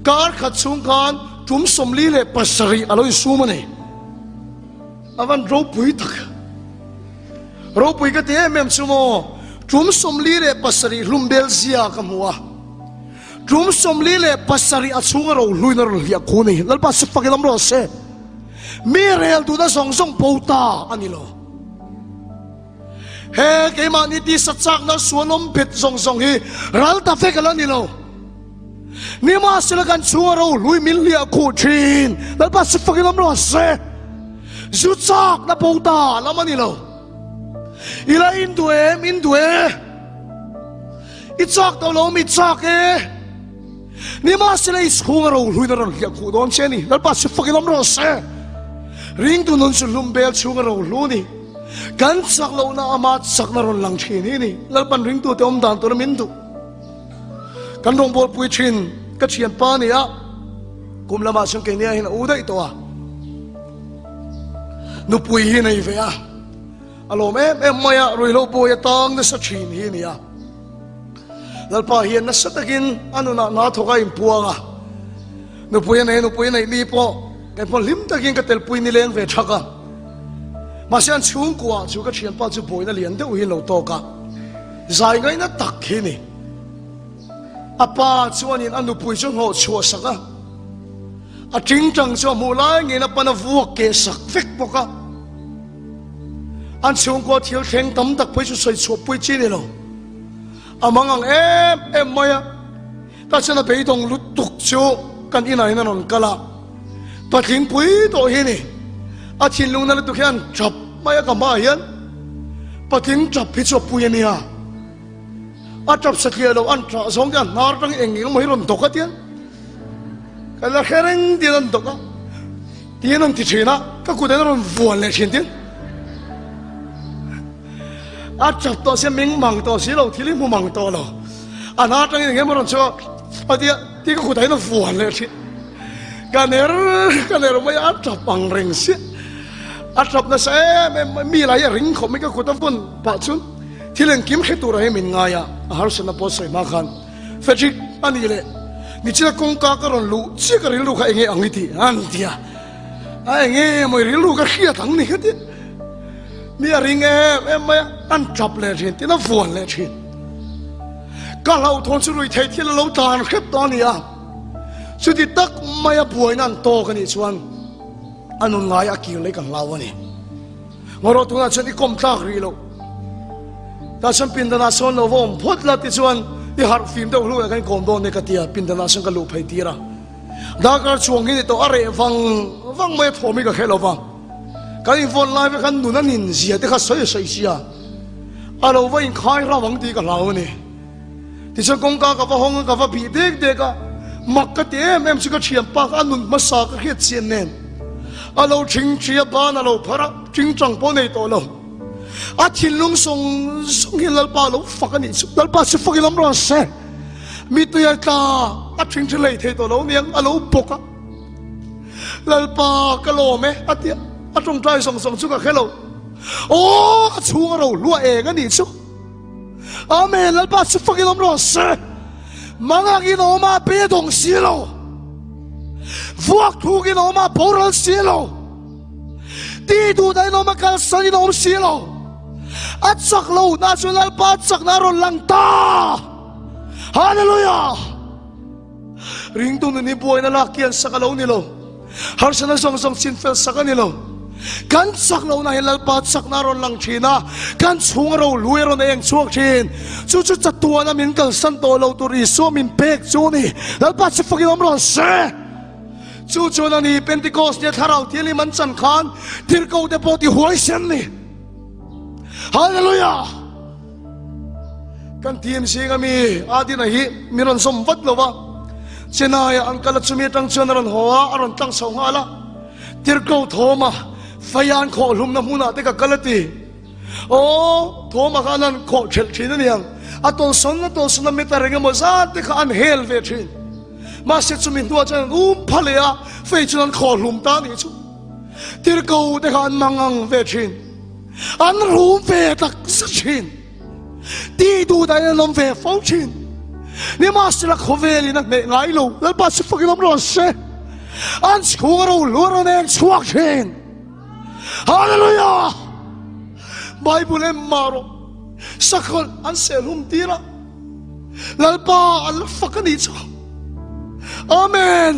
Speaker 1: Kar khat chhung khan tum 47 a lo insum a ni. A van ropui tak. Ropui ka ti em em chu maw, tum 47 hlum bel zia ka hmu a. Tum 47 a chhunga ro hluin a rawn hliah khu ni. Lalpa chu fakin awm rawh se. Mi rel duhna zawng zawng bo ta a ni lo. He keimahni tisa chakna suanawm bet zawng zawng hi ral ta vek a la ni lo. Nimahsela kan chhunga ro hlui min hliah khuh thin. Lalpa chu fakin awm rawh se. Zu chakna bo ta lam a ni lo. I la in duh em? In duh e. I chak tawh lo mi chak e. Nimahsela i chhunga ro hluin a rawn hliah khuh dawn che a ni. Lalpa chu fakin awm rawh se. Ringtu nun chu hlum bel chhunga ro hlu a ni. Kan chak lohna ama chakna rawn lang thin hi ni. Lalpan ringtute awm dan tura min duh. Kan rawngbawlpui thin ka thianpa a ni a, kum lamah chuan keini ah hian a u daih tawh a, nupui hi nei ve a, a lawm em em mai a, ruihhlo bawi a tang nasa thin hi a ni a. Lalpa hian nasa takin a nunah hna thawk a inpuang a, nupui a nei, nupui a neih mi pawh kei pawh hlim takin ka telpui nileng ve thak a. Mahse an chhungkua chu ka thianpa chu buaina lian deuh hi an lo tawk a, zai ngaihna tak hi ni. A pa chuanin a nupui chu hnawh chhuah sak a, a tingtang chu a hmuh lai ngeiin a pan a vuak keh sak vek bawk a. An chhungkua thil thleng tam tak phei chu sawi chhuah pui chi ni lo. A mang ang em em mai a, ta chuan a beidawng lutuk chu kan inah hian a rawn kal a, patling pui tawh hi ni. A thinlung na lutuk hian tap mai a ka hmaah hian patling tap hi chu a pui a nia. A tap satliah lo an tah zawng te a hnar tang eng eng emaw hi rawn dawk a tiang ka la hre reng tiin an dawk a tiin an ti thin a ka kut an rawn vuan leh thin tin a tap tawh sia ming mang tawh si lo thil hi hmu mang tawh lo a hnar tang eng emaw rawn chhuak a tia ti ka kut ah hian a vuan leh thin ka ner ka ner mai a tap ang reng sia a tap nasa em em mai mi lai a ring khawp mai ka kut a vawn pah chuan Thil engkim hre turah hi min ngai a, a harsatna pawh sawi hma khan Frederick a nih leh nichina kawngka ka rawn luh chiah ka rilru kha enge ang i tih an ti a, a enge maw i rilru ka hriat ang ni ka ti mi a ring em em mai a, an tap leh thin tin a vuan leh thin. Ka hlauhthawn chu rui thei thil a lo tlan hrep tawh a ni a, chuti tak maia buaina an tawk a nih chuan a nun ngai a kir leh ka hlau a ni. Ngarawh tunah chuan i kawm tlak rih loh. Tah chuan pindanah sawn lo va awm phawt la tichuan i harh fim deuh hluah kan kawm dawn e ka ti a, pindanah sawn ka luh phei tir a. Darkar chuang hi ni tawh a reh vang vang mai a thawm hi ka hre lo va. Kan invawn lai vek khan nun a nin zia te kha sawi sawi sia a lo va inkhai ram ang tih ka hlau a ni. Tichuan kawngka ka va hawng a, ka va bih dek dek a, mak ka ti em em chu ka thianpa kha a nun hmasa ka hriat chian nen a lo thing thi a, ban a lo phar a, tingtang pawh nei tawh lo. A thinlung sawng sawng hian Lalpa a lo fak a nih chu, Lalpa chu fakin awm rawh se. Mitui a tla, a thing thi lei thei tawh lo niang, a lo bawk a. Lalpa ka lawm e a ti a, a tawngtai zawng zawng chu ka hre lo. Aw, a chhung a ro hluah eng a nih chu. Amen Lalpa chu fakin awm rawh se. Mangang in awm a be dawng si lo. Vuak thuk in awm a boral si lo. Ti duh dah in awm a kalsan in awm si lo. A chak lo na chu Lalpa chak na rawn lang ta. Hallelujah. Ringtu nun hi buaina lak kian sak a lo ni lo. Harsatna zawng zawng chinfel sak a ni lo. Kan chak lohna hi Lalpa chakna a rawn lang thin a, kan chhung a rohlui a rawn eng chhuak thin. Chu chu chatuana min kalsan tawh lo tur Isua min pek chu a ni. Lalpa chu fakin awm rawh se. Chu chuan a ni Pentecost nia Thlarau Thianghlim an chan khan tirhkohte pawh ti huaisen ni. Hallelujah! Kan team zinga mi Adina hi min rawn zawm vat lo va, Chennai-ah an kal a, chumi atang chuan a rawn haw a, a rawn tlang chho nghal a. Tirhkoh Thawma Faian khawh hlumna hmunah te ka kal a ti. Aw, Thawma khan an khawh thelh thin a niang. A tawlsawn a tawlsawn a meter eng emaw zat te kha an hel ve thin. Mahse chumi hnuah chuan an um pha leh a, fei chuan an khawh hlum ta a nih chu. Tirhkoh te kha an mangang ve thin. An rum ve tak zet thin. Ti duh dahin an awm ve fo thin. Nimahsela khawvelin a hneh ngai lo. Lalpa chu fakin awm rawh se. An chhung a ro hluar rawn eng chhuak thin. Hallelujah! Bible em mah rawh. Sakhawlh an sehhlum tir a. Lalpa an la fak a nih chu. Amen!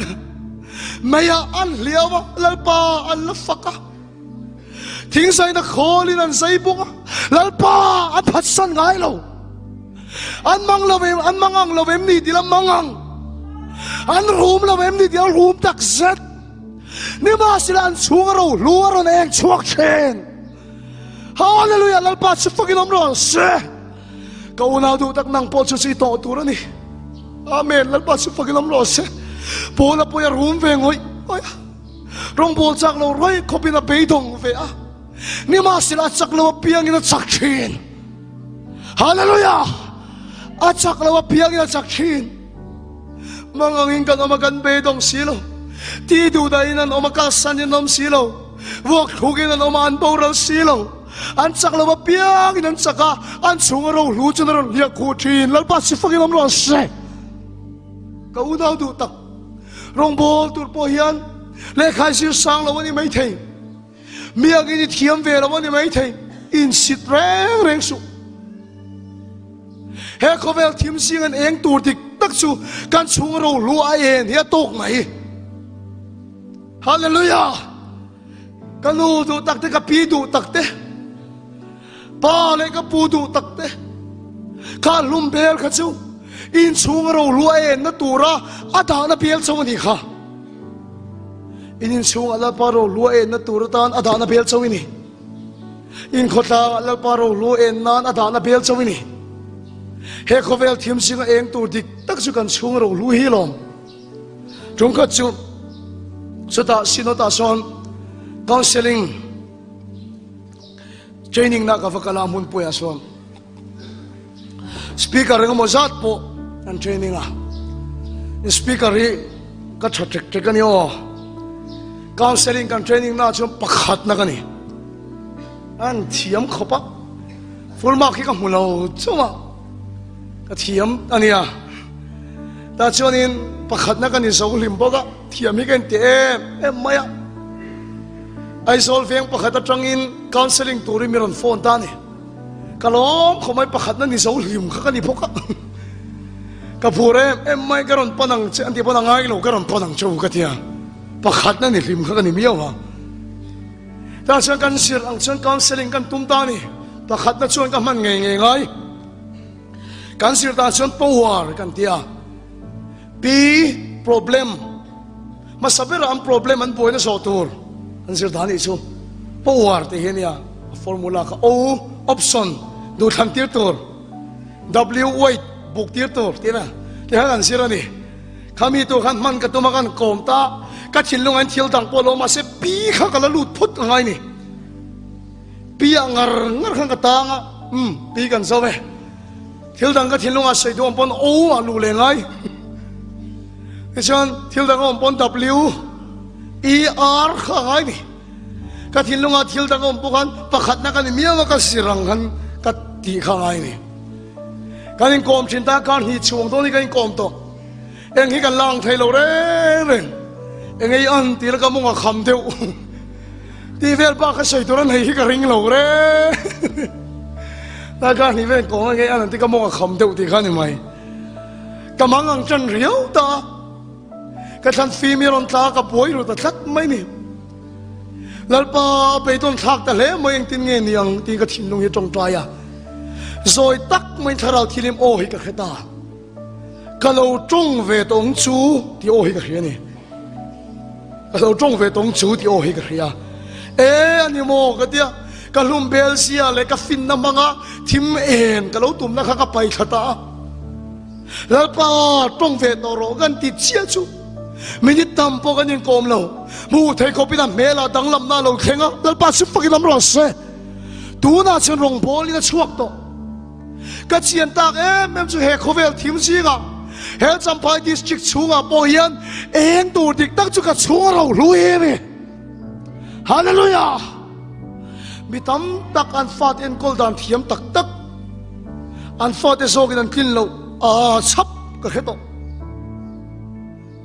Speaker 1: Meiah an hliau a, Lalpa an la fak a. Thingzaina khawlin an zai bawk a, Lalpa an phatsan ngai lo. An mang lo em, an mang ang lo em ni tih la mang ang. An rum lo em ni tih la rum tak zet. Nimahsela an chhung a ro hlu a rawn eng chhuak thin. Hallelujah, Lalpa chu fakin awm rawh se. Ka unau duh tak nang pawh chu chi tawh tur a ni. Amen, Lalpa chu fakin awm rawh se. Paula pawh a rum ve ngawih ngawih a. Rawngbawl chak lo ruai khawpin a beidawng ve a. Nimahsela a chak lo apiangin a chak thin. Hallelujah! A chak lo apiangin a chak thin. Mangangin kan awm a kan beidawng si lo. Ti duhdahin an awm a kalsanin an awm si lo. Vuak thlukin an awm a an boral si lo. An chak lo apiangin an chak a, an chhunga rohlu chuan a rawn hliah khuh thin. Lalpa si fakin awm rawh se. Ka unau duh tak, rawngbâwl tur pawh hian lehkha i zir sang lo a ni maithei. Mi angin i thiam ve lo a ni maithei. Insit reng reng suh. He khawvel thim zing an eng tur dik tak chu kan chhung rohlu a en hi a tawk mai. Hallelujah! Ka nu duh tak te, ka pi duh tak te, pa leh ka pu duh tak te, kha hlum bel kha chu inchhung rohlu a enna tura a dahna bel chauh a ni kha. In inchhungah Lalpa rohlu a enna tur atan a dahna bel chauh i ni. In khawtlangah Lalpa rohlu en nan a dahna bel chauh i ni. He khawvel thim zinga eng tur dik tak chu kan chhung rohlu hi lawm. Ṭumkhat chu chutah Synod-ah sawn counselling training na ka va kal a hmunpuiah sawn speaker engemaw zat pawh an training a. Speaker hi ka tha ṭek ṭek a ni aw. Counselling kan training na chuan pakhatna ka ni. An thiam khawp a, full mark hi ka hmu lo chauh a. Ka thiam a nia. Tah chuanin pakhatna ka ni zo hlim bawk a, thiam hi ka inti em em mai a. Aizawl veng pakhat atangin counselling turin mi rawn phone ta a ni. Ka lawm khawp mai pakhatna ni zo hlim kha ka ni bawk a. Ka phur em em mai ka rawn pan ang che an tih pawn a ngai lo ka rawn pan ang che u ka ti a. Pakhatna ni hlim kha ka ni miau a. Tah chuan kan zir ang chuan counselling kan tum ta a ni. Pakhatna chuan ka hman ngei ngei ngai. Kan zir dan chuan power kan ti a. P problem hmasa berah an problem an buaina zawh tur an zir dan nih chu power tih hi a nia. A formula kha O option duhthlan tir tur W weight buk tir tur tih a tikhan an zir a ni. Khami tur khan hman ka tum a kan kawm ta ka thinlung an thil dang pawh lo mahse P kha ka la lut phut a ngai ni. Pi ah ngar ngar khan ka tang a, umm pi kan zo e. Thil dang ka thinlungah sawi duh awm pawn O ah luh leh ngai. Tichuan thil dang a awm pawn W, E, R kha a ngai ni. Ka thinlungah thil dang a awm pawh khan pakhatna ka ni miau a ka zir ang khan ka tih kha a ngai ni. Kan inkawm thin ta kar hnih chhuang dawn hi kan inkawm tawh. Eng hi kan la ang thei lo reng reng. Eng ei an tih la ka mawng a kham deuh. Tih vel bak a sawi tur a nei hi ka ring lo reng. Ta ka hnih vel kawng eng ei an an tih ka mawng a kham deuh tih kha ni mai. Ka mang ang tan riau ta. Ka thlan fim hi a rawn tla a ka buai ru ta tlat mai ni. Lalpa beidawn thlak ta hle mai engtin nge ni ang tiin ka thinlung hi a tawngtai a. Zawi tak maiin thlarau thilim aw hi ka hre ta. Ka lo tawng ve tawng chu tih aw hi ka hria a ni. Ka lo tawng ve tawng chu tih aw hi ka hria. E a ni maw ka tia, ka hlum bel zia leh ka finna hmanga thim en ka lo tumna kha ka pai thla ta a. Lalpa tawng ve tawh rawh kan ti chiah chu minute tam pawh kan inkawm lo. Hmuh theih khawpin a hmelah danglamna a lo thleng a, Lalpa chu fakin lam rawh se. Tunah chuan rawngbawlin a chhuak tawh. Ka chian tak em em chu he khawvel thim zingah he Champhai district chhungah pawh hian eng tur dik tak chu ka chhung a ro hlu em e. Hallelujah! Mi tam tak an fate enkawl dan thiam tak tak an fate zawkin an tlin loh a chhap ka hre tawh.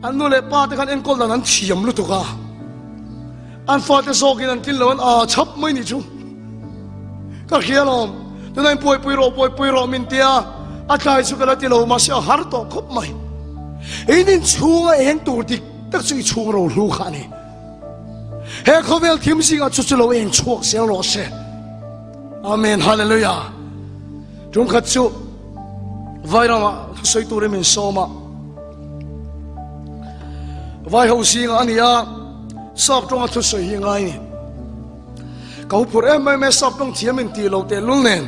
Speaker 1: An nu leh pa te khan enkawl dan an thiam lutuk a, an fate zawkin an tlin lo an aa chhap mai nih chu. Ka hria lawm, tunah in buaipui rawh buaipui rawh min tia, a tlai chu ka la ti lo mahse a har tawh khawp mai. In inchhunga eng tur dik tak chu i chhung ro hlu kha a ni. He khawvel thim zingah chu chu lo eng chhuak zel rawh se. Amen Hallelujah. Tumkhat chu Vairamah thusawi turin min sawm a. Vai ho zinga a ni a, sap tawnga thusawi hi ngai ni. Ka hu phur em em e sap tawng thiam in tih lo teh lul nen.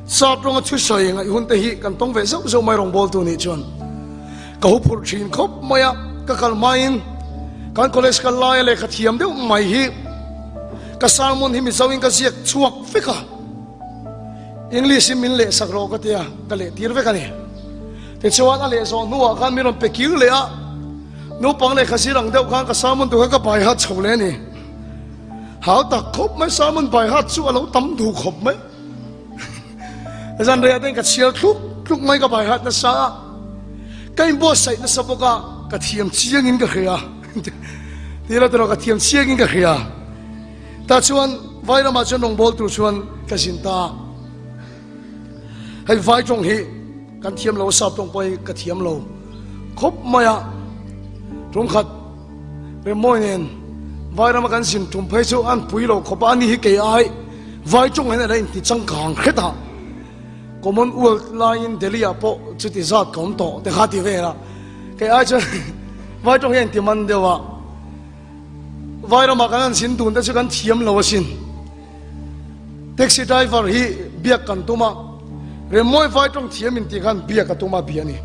Speaker 1: Sap tawnga thusawi ngaih hun te hi kan tawng ve zauh zauh mai rawngbawltu nih chuan. Ka hu phur thin khawp mai a, ka kal hmain kan college kal laia lehkha thiam deuh mai hi. Ka sermon hi Mizoin ka ziak chhuak vek a, English in min lehsak rawh ka tia, ka lehtir vek a ni. Tichuan a leh zawh hnuah khan min rawn pe kir leh a, naupang lehkha zir ang deuh khan ka sermon tur kha ka bai hat chho leh a ni. Hau tak khawp mai, sermon bai hat chu a lo tam duh khawp mai. Zan rei ah ten ka chhiar thluk thluk mai ka bai hat nasa a, ka inbuatsaih nasa bawk a, ka thiam chiang in ka hria. Ti la tawh ka thiam chiang in ka hria. Tah chuan vai ramah chuan rawngbâwl tur chuan ka zin ta a. Hei vai tawng hi kan thiam lo a, sap tawng pawh hi ka thiam lo khawp mai a. Tumkhat Remawi nen vai rama kan zin tum phei chu an pui lo khawp a, ani hi kei ai vai tawng hian a la inti changkang hret a. Commonwealth laiin Delhi ah pawh chuti zat ka awm tawh te kha ti vel a. Kei ai chuan vai tawng hi a inti man deuh a. Vai ramah kan han zin dun te chu kan thiam lo asin. Taxi driver hi biak kan tum a, Remawi vai tawng thiam in tih khan biak a tum a bia a ni.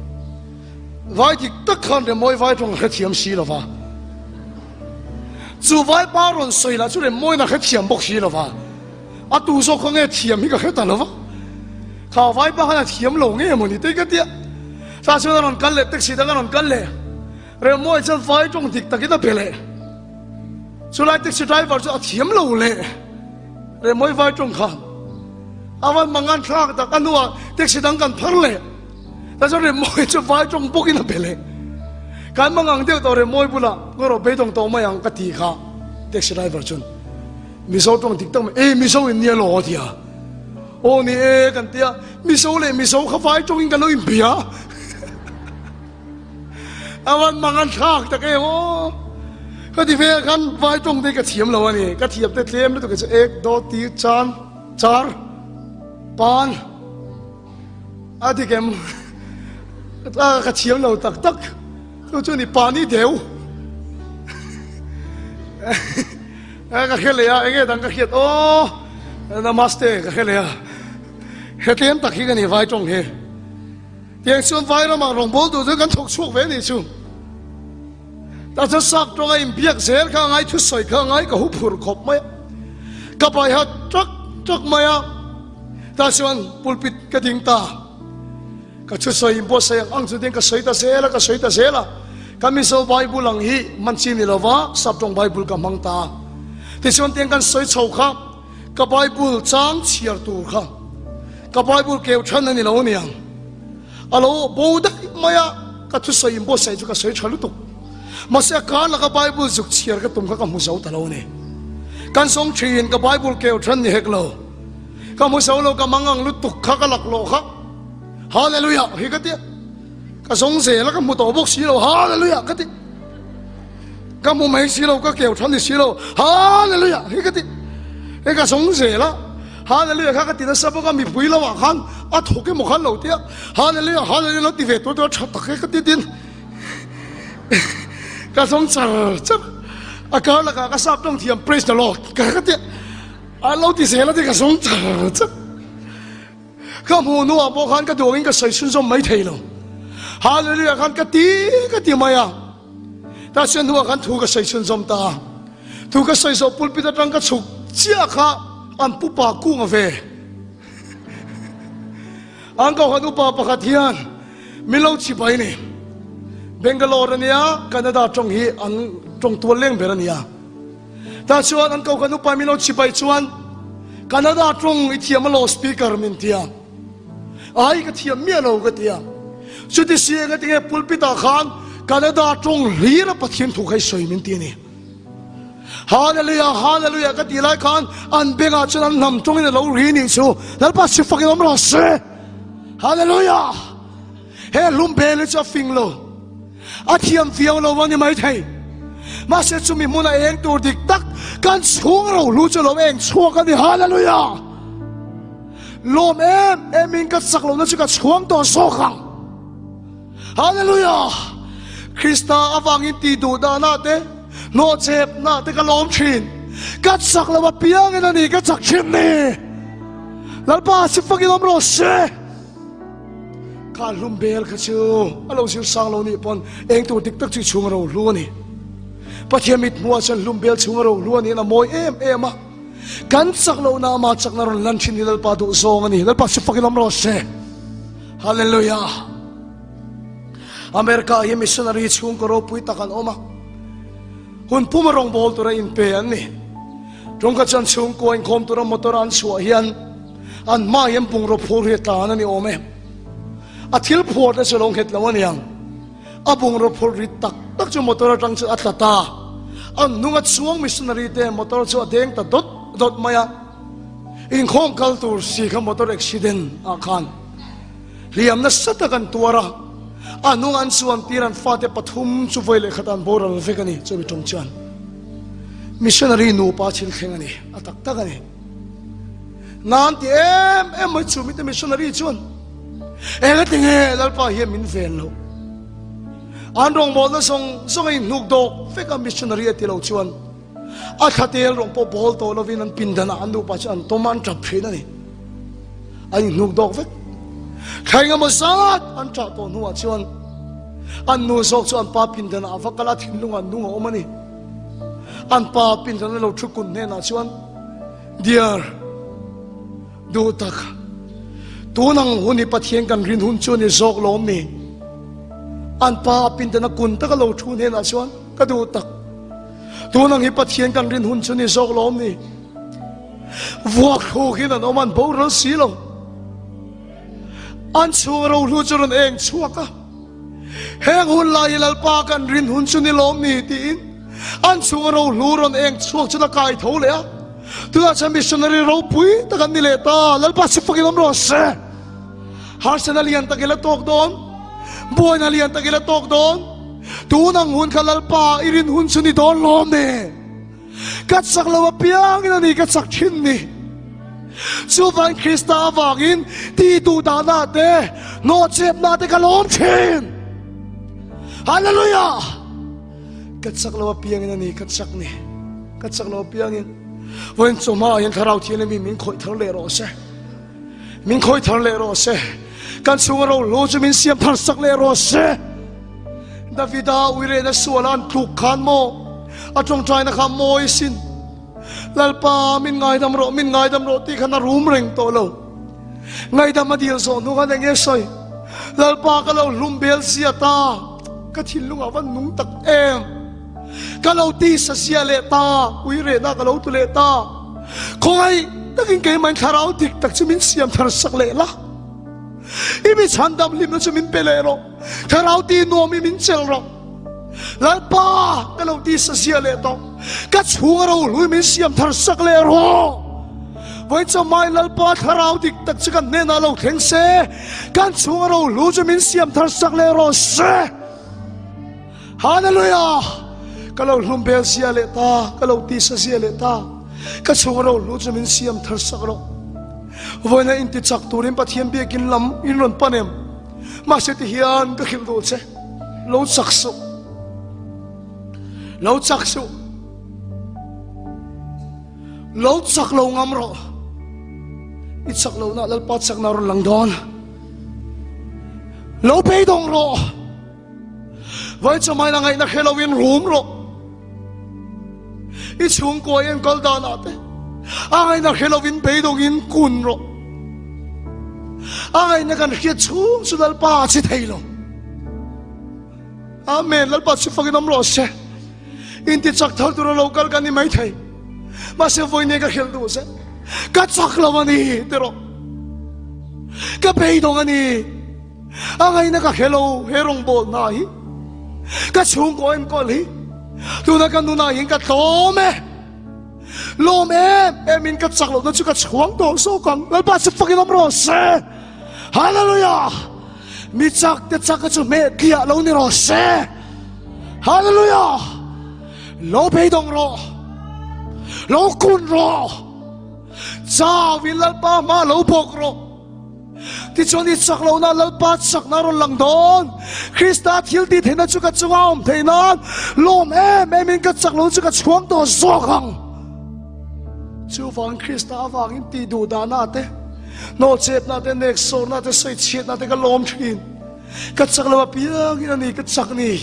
Speaker 1: Vai dik tak khan Remawi vai tawng a hrethiam si lo va. Chu vai pa rawn sawi lah chu Remawiin a hrethiam bawk si lo va. A tu zawk kha nge thiam hi ka hre ta lo va. Kha vai pa khan a thiam lo nge mawni te ka tia. Tah chuan a rawn kal leh taxi dang a rawn kal leh. Remawi chuan vai tawng dik takin a pe leh. Chulai taxi driver chu a thiam lo leh. Remawi vai tawng khan a van mangan thlak tak a hnuah taxi dang kan phar leh. Tah chuan Remawi chu vai tawng bawkin a pe leh. Kan mangang deuh tawh Remawi bulah ngaw rawh beidawng tawh mai ang ka ti kha taxi driver chuan Mizo tawng dik tak mai e Mizo in nia law a ti a. Aw ni e kan ti a, Mizo leh Mizo kha vai tawngin kan lo inbia. A van mang an thlak tak em aw. Ka ti vel khan vai tawng te ka thiam lo a ni. Ka thiam te tlem lutuk chu ek do ti chan char pan a dik em ka thiam lo tak tak chu chu ni pani deu ka hre leh a enge dang ka hriat aw namaste ka hre leh a he tlem tak hi ka ni vai tawng hi. Tiang chuan vai ramah rawngbâwl tur chu kan thawk chhuak ve anih chu. Tah chuan sap tawnga inbiak zel kha a ngai, thusawi kha a ngai, ka huphurh khawp mai a. Ka baiha ṭak ṭak mai a. Tah chuan pulpit ka ding ta. Ka thusawi inbuatsaih ang ang chu ding ka sawi ta zel a, ka sawi ta zel a. Ka Mizo Bible ang hi hman chi ni lova sap tawng Bible ka hmang ta. Tichuan tiang kan sawi chho kha Ka Bible chang chhiar tur kha ka Bible keu than a ni lo aniang. A lo bo daih mai a, ka thusawi in buatsaih chu ka sawi tha lutuk. Mahse a kar laka Bible zuk chhiar ka tum kha ka hmu zo ta lo a ni. Kan sawng thin ka Bible keu than ni hek lo. Ka hmu zo lo ka mangang lutuk kha ka laklawh kha. Hallelujah hi ka tia. Ka zawng zel a ka hmu tawh bawk si lo. Hallelujah ka ti. Ka hmu mai si lo, ka keu than ni si lo. Hallelujah! Hi ka ti. Hei ka zawng zel a. Hallelujah kha ka ti nasa bawk a, mipui lo ah khan a thawk emaw khan lo tia. Hallelujah, hallelujah lo ti ve tur tur a tha tak e ka ti tin. Ka zawng char char. A kar lakah ka sap tawng thiam praise the Lord ka ka tia. A lo ti zel a ti ka zawng char char. Ka hmuh hnuah pawh khan ka duangin ka sawi chhunzawm mai thei lo. Hallelujah khan ka ti ka ti mai a. Ta chuan hnuah khan thu ka sawi chhunzawm ta a. Thu ka sawi zawh pulpit atang ka chhuk chiah kha an pupa kung a ve. An kohhran upa pakhat hian min lo chibai ni. Bangalore a nia, Canada tawng hi an tawng tual leng ber a nia. Ta chuan an kohhran upa min lo chibai chuan Canada tawng i thiam a law speaker min tia. Ai ka thiam miah lo ka ti a. Chuti si enga tinge pulpit ah khan Canada tawng hlir a Pathian thu kha i sawi min ti a ni. Hallelujah, hallelujah ka tih lai khan an bengah chuan an hnam tawngin a lo ri nih chu Lalpa sifak in awm rawh se. Hallelujah. He hlum bel hi chu a fing lo. A thiam viau lo a ni maithei. Mahse chumi hmuna eng tur dik tak kan chhung rohlu chu lo eng chhuak a ni. Hallelujah. Lawm em em in ka chak lohna chu ka chhuang tawh zawk ang. Hallelujah! Krista avangin tih duh dahna te, hnawhchepna te ka lawm thin. Ka chak loh apiangin a ni ka chak thin ni. Lalpa si fakin awm rawh se. Kha hlum bel kha chu a lo zir sang lo nih pawn eng tur dik tak chu chhung a ro hlu a ni. Pathian mit hmuah chuan hlum bel chhung a ro hlu a niin a mawi em em a. Kan chak lohna ama chakna rawn lan thin hi Lalpa duh zawng a ni. Lalpa chu fakin awm rawh se. Hallelujah. America hi missionary chhungkaw ropui tak an awm a. Hun puma rawngbâwl tura inpe an ni. Tawngka chuan chhungkua inkhawm tura motor an chhuah hian an hmaah hian bungraw phur hi a tlan a ni awm e. A thil phuarna chu a lo nghet lo a niang. A bungraw phur rit tak tak chu motor atang chuan a tla ta. An hnunga chuang missionary te motor chu a deng ta dawt dawt mai a. Inkhawm kal tur si kha motor accident ah khan hliam nasa tak an tuar a. A hnung an chuan tir an fate pathum chu vawi leh khat an boral vek a ni chumi tawng chuan. Missionary nupa thil thleng a ni, a tak tak a ni. Nan ti em em mai chumi te missionary chuan Engati nge Lalpa hian min ven loh? An rawngbawlna zawng zawng a inhnuk dawk vek a, missionary a ti lo chuan a thlatel rawng pawh bawl tawh lovin an pindanah an nupa chu an tawm a, an tap thin a ni. An inhnuk dawk vek. Thla engemaw zat an tah tawh hnuah chuan an nu zawk chu an pa pindanah a va kal a, thinlungah nung a awm a ni. An pa pindana lo thu kun hnenah chuan, Dear, Duh tak, tun ang hun hi Pathian kan rin hun chu a ni zawk lawm ni? An pa a pindana kun taka lo thu hnenah chuan, Ka duh tak, tun ang hi Pathian kan rin hun chu ni zawk lawm ni? Vuak thluk in an awm, an boral si lo. An chhung rohlu chu rawn eng chhuak a. Heng hun lai hi Lalpa kan rin hun chu ni lawm ni tiin an chhunga rohlu rawn eng chhuak chu la kai tho leh a. Tunah chuan missionary ropui tak an ni leh ta. Lalpa chu fakin awm rawh se. Harsatna lian tak i la tawk dawn. Buaina lian tak i la tawk dawn. Tun ang hun kha Lalpa i rin hun chu ni dawn lawm ni. Ka chak lo apiangin a ni ka chak thin ni. Chuvang Krista avangin ti duh dahna te, nawhchepna te ka lawm thin. Hallelujah! Ka chak lo apiangin a ni ka chak ni. Ka chak lo apiangin. Vawiin chawhma ah hian Thlarau Thianghlim in min khawih thar leh rawh se. Min khawih thar leh rawh se. Kan chhunga rohlu chu min siam thar sak leh rawh se. Davida uirehna suala an tluk khan maw a tawngtaina kha mawi sin. Lalpa min ngaidam rawh, min ngaidam rawh tih khan a rum reng tawh lo. Ngaidam a dil zawh hnu khan eng nge sawi? Lalpa ka lo hlum bel zia ta, ka thinlungah van nung tak em. Ka lo tisa zia leh ta, uirehna ka lo tu leh ta. Khawngaih takin keimah in thlarau dik tak chu min siam thar sak leh la. I mi chhandam hlimna chu min pe leh rawh. Thlarau ti nuam i min chelh rawh. Lalpa ka lo ti sa zia leh tawh. Ka chhung a rohlui min siam thar sak leh rawh. Vawi chamai Lalpa thlarau dik tak chu kan hnenah lo thleng se. Kan chhung a rohlu chu min siam thar sak leh rawh se. Hallelujah! Ka lo hlum bel zia leh ta, ka lo ti sa zia leh ta. Ka chhung a rohlu chu min siam thar sak rawh. Vawiina inti chak turin Pathian biakin lam in rawn pan em? Mahse ti hian ka hrilh duh che, lo chak suh. Lo chak suh. Lo chak lo ngam rawh. I chak lo na Lalpa chakna rawn lang dawn. Lo beidawng rawh. Vai chamai na ngaihna hre loin rum rawh. I chhungkua i enkawl danah te a ngaihna hre loin beidawngin kun rawh. A ngaihna kan hriat chhung chu Lalpa a chi thei lo. Amen. Lalpa chu fakin awm rawh se. Inti chak thar tura lo kal kan ni mai thei. Mahse vawiin ka hrilh duh che. Ka chak lo a ni ti rawh. Ka beidawng a ni. A ngaihna ka hre lo he rawngbâwl hna hi ka chhungkaw enkawl hi tuna ka nunah hian ka tlawm e lawm em em in ka chak lohna chu ka chhuang tawh zawk ang Lalpa chu fakin awm rawh se Hallelujah mi chak te chak chu hmeh tliah lo ni rawh se Hallelujah lo beidawng rawh lo kun rawh chau in Lalpa hma lo bawk rawh Tichuan i chak lohna Lalpa chakna rawn lang dawn. Krista thil tih theihna chu ka chunga awm theih nan lawm em em in ka chak lohna chu ka chhuang tawh zawk ang. Chuvangin Krista avangin tih duh dahna te, nawhchepna te, neksawrna te, sawichhiatna te ka lawm thin. Ka chak lo apiangin a ni ka chak ni.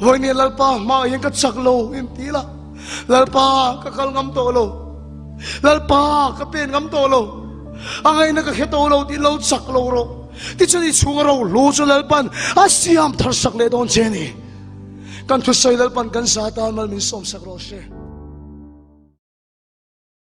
Speaker 1: Vawiin Lalpa hmaah hian ka chak lo in ti la, Lalpa ka kal ngam tawh lo. Lalpa, ka pen ngam tawh lo, a ngaihna ka hre tawh lo tih lo chak lo rawh. Tichuan i chhunga rohlu chu Lalpan a siam thar sak leh dawn che a ni. Kan thusawi Lalpan kan za tan mal min sawmsak rawh se.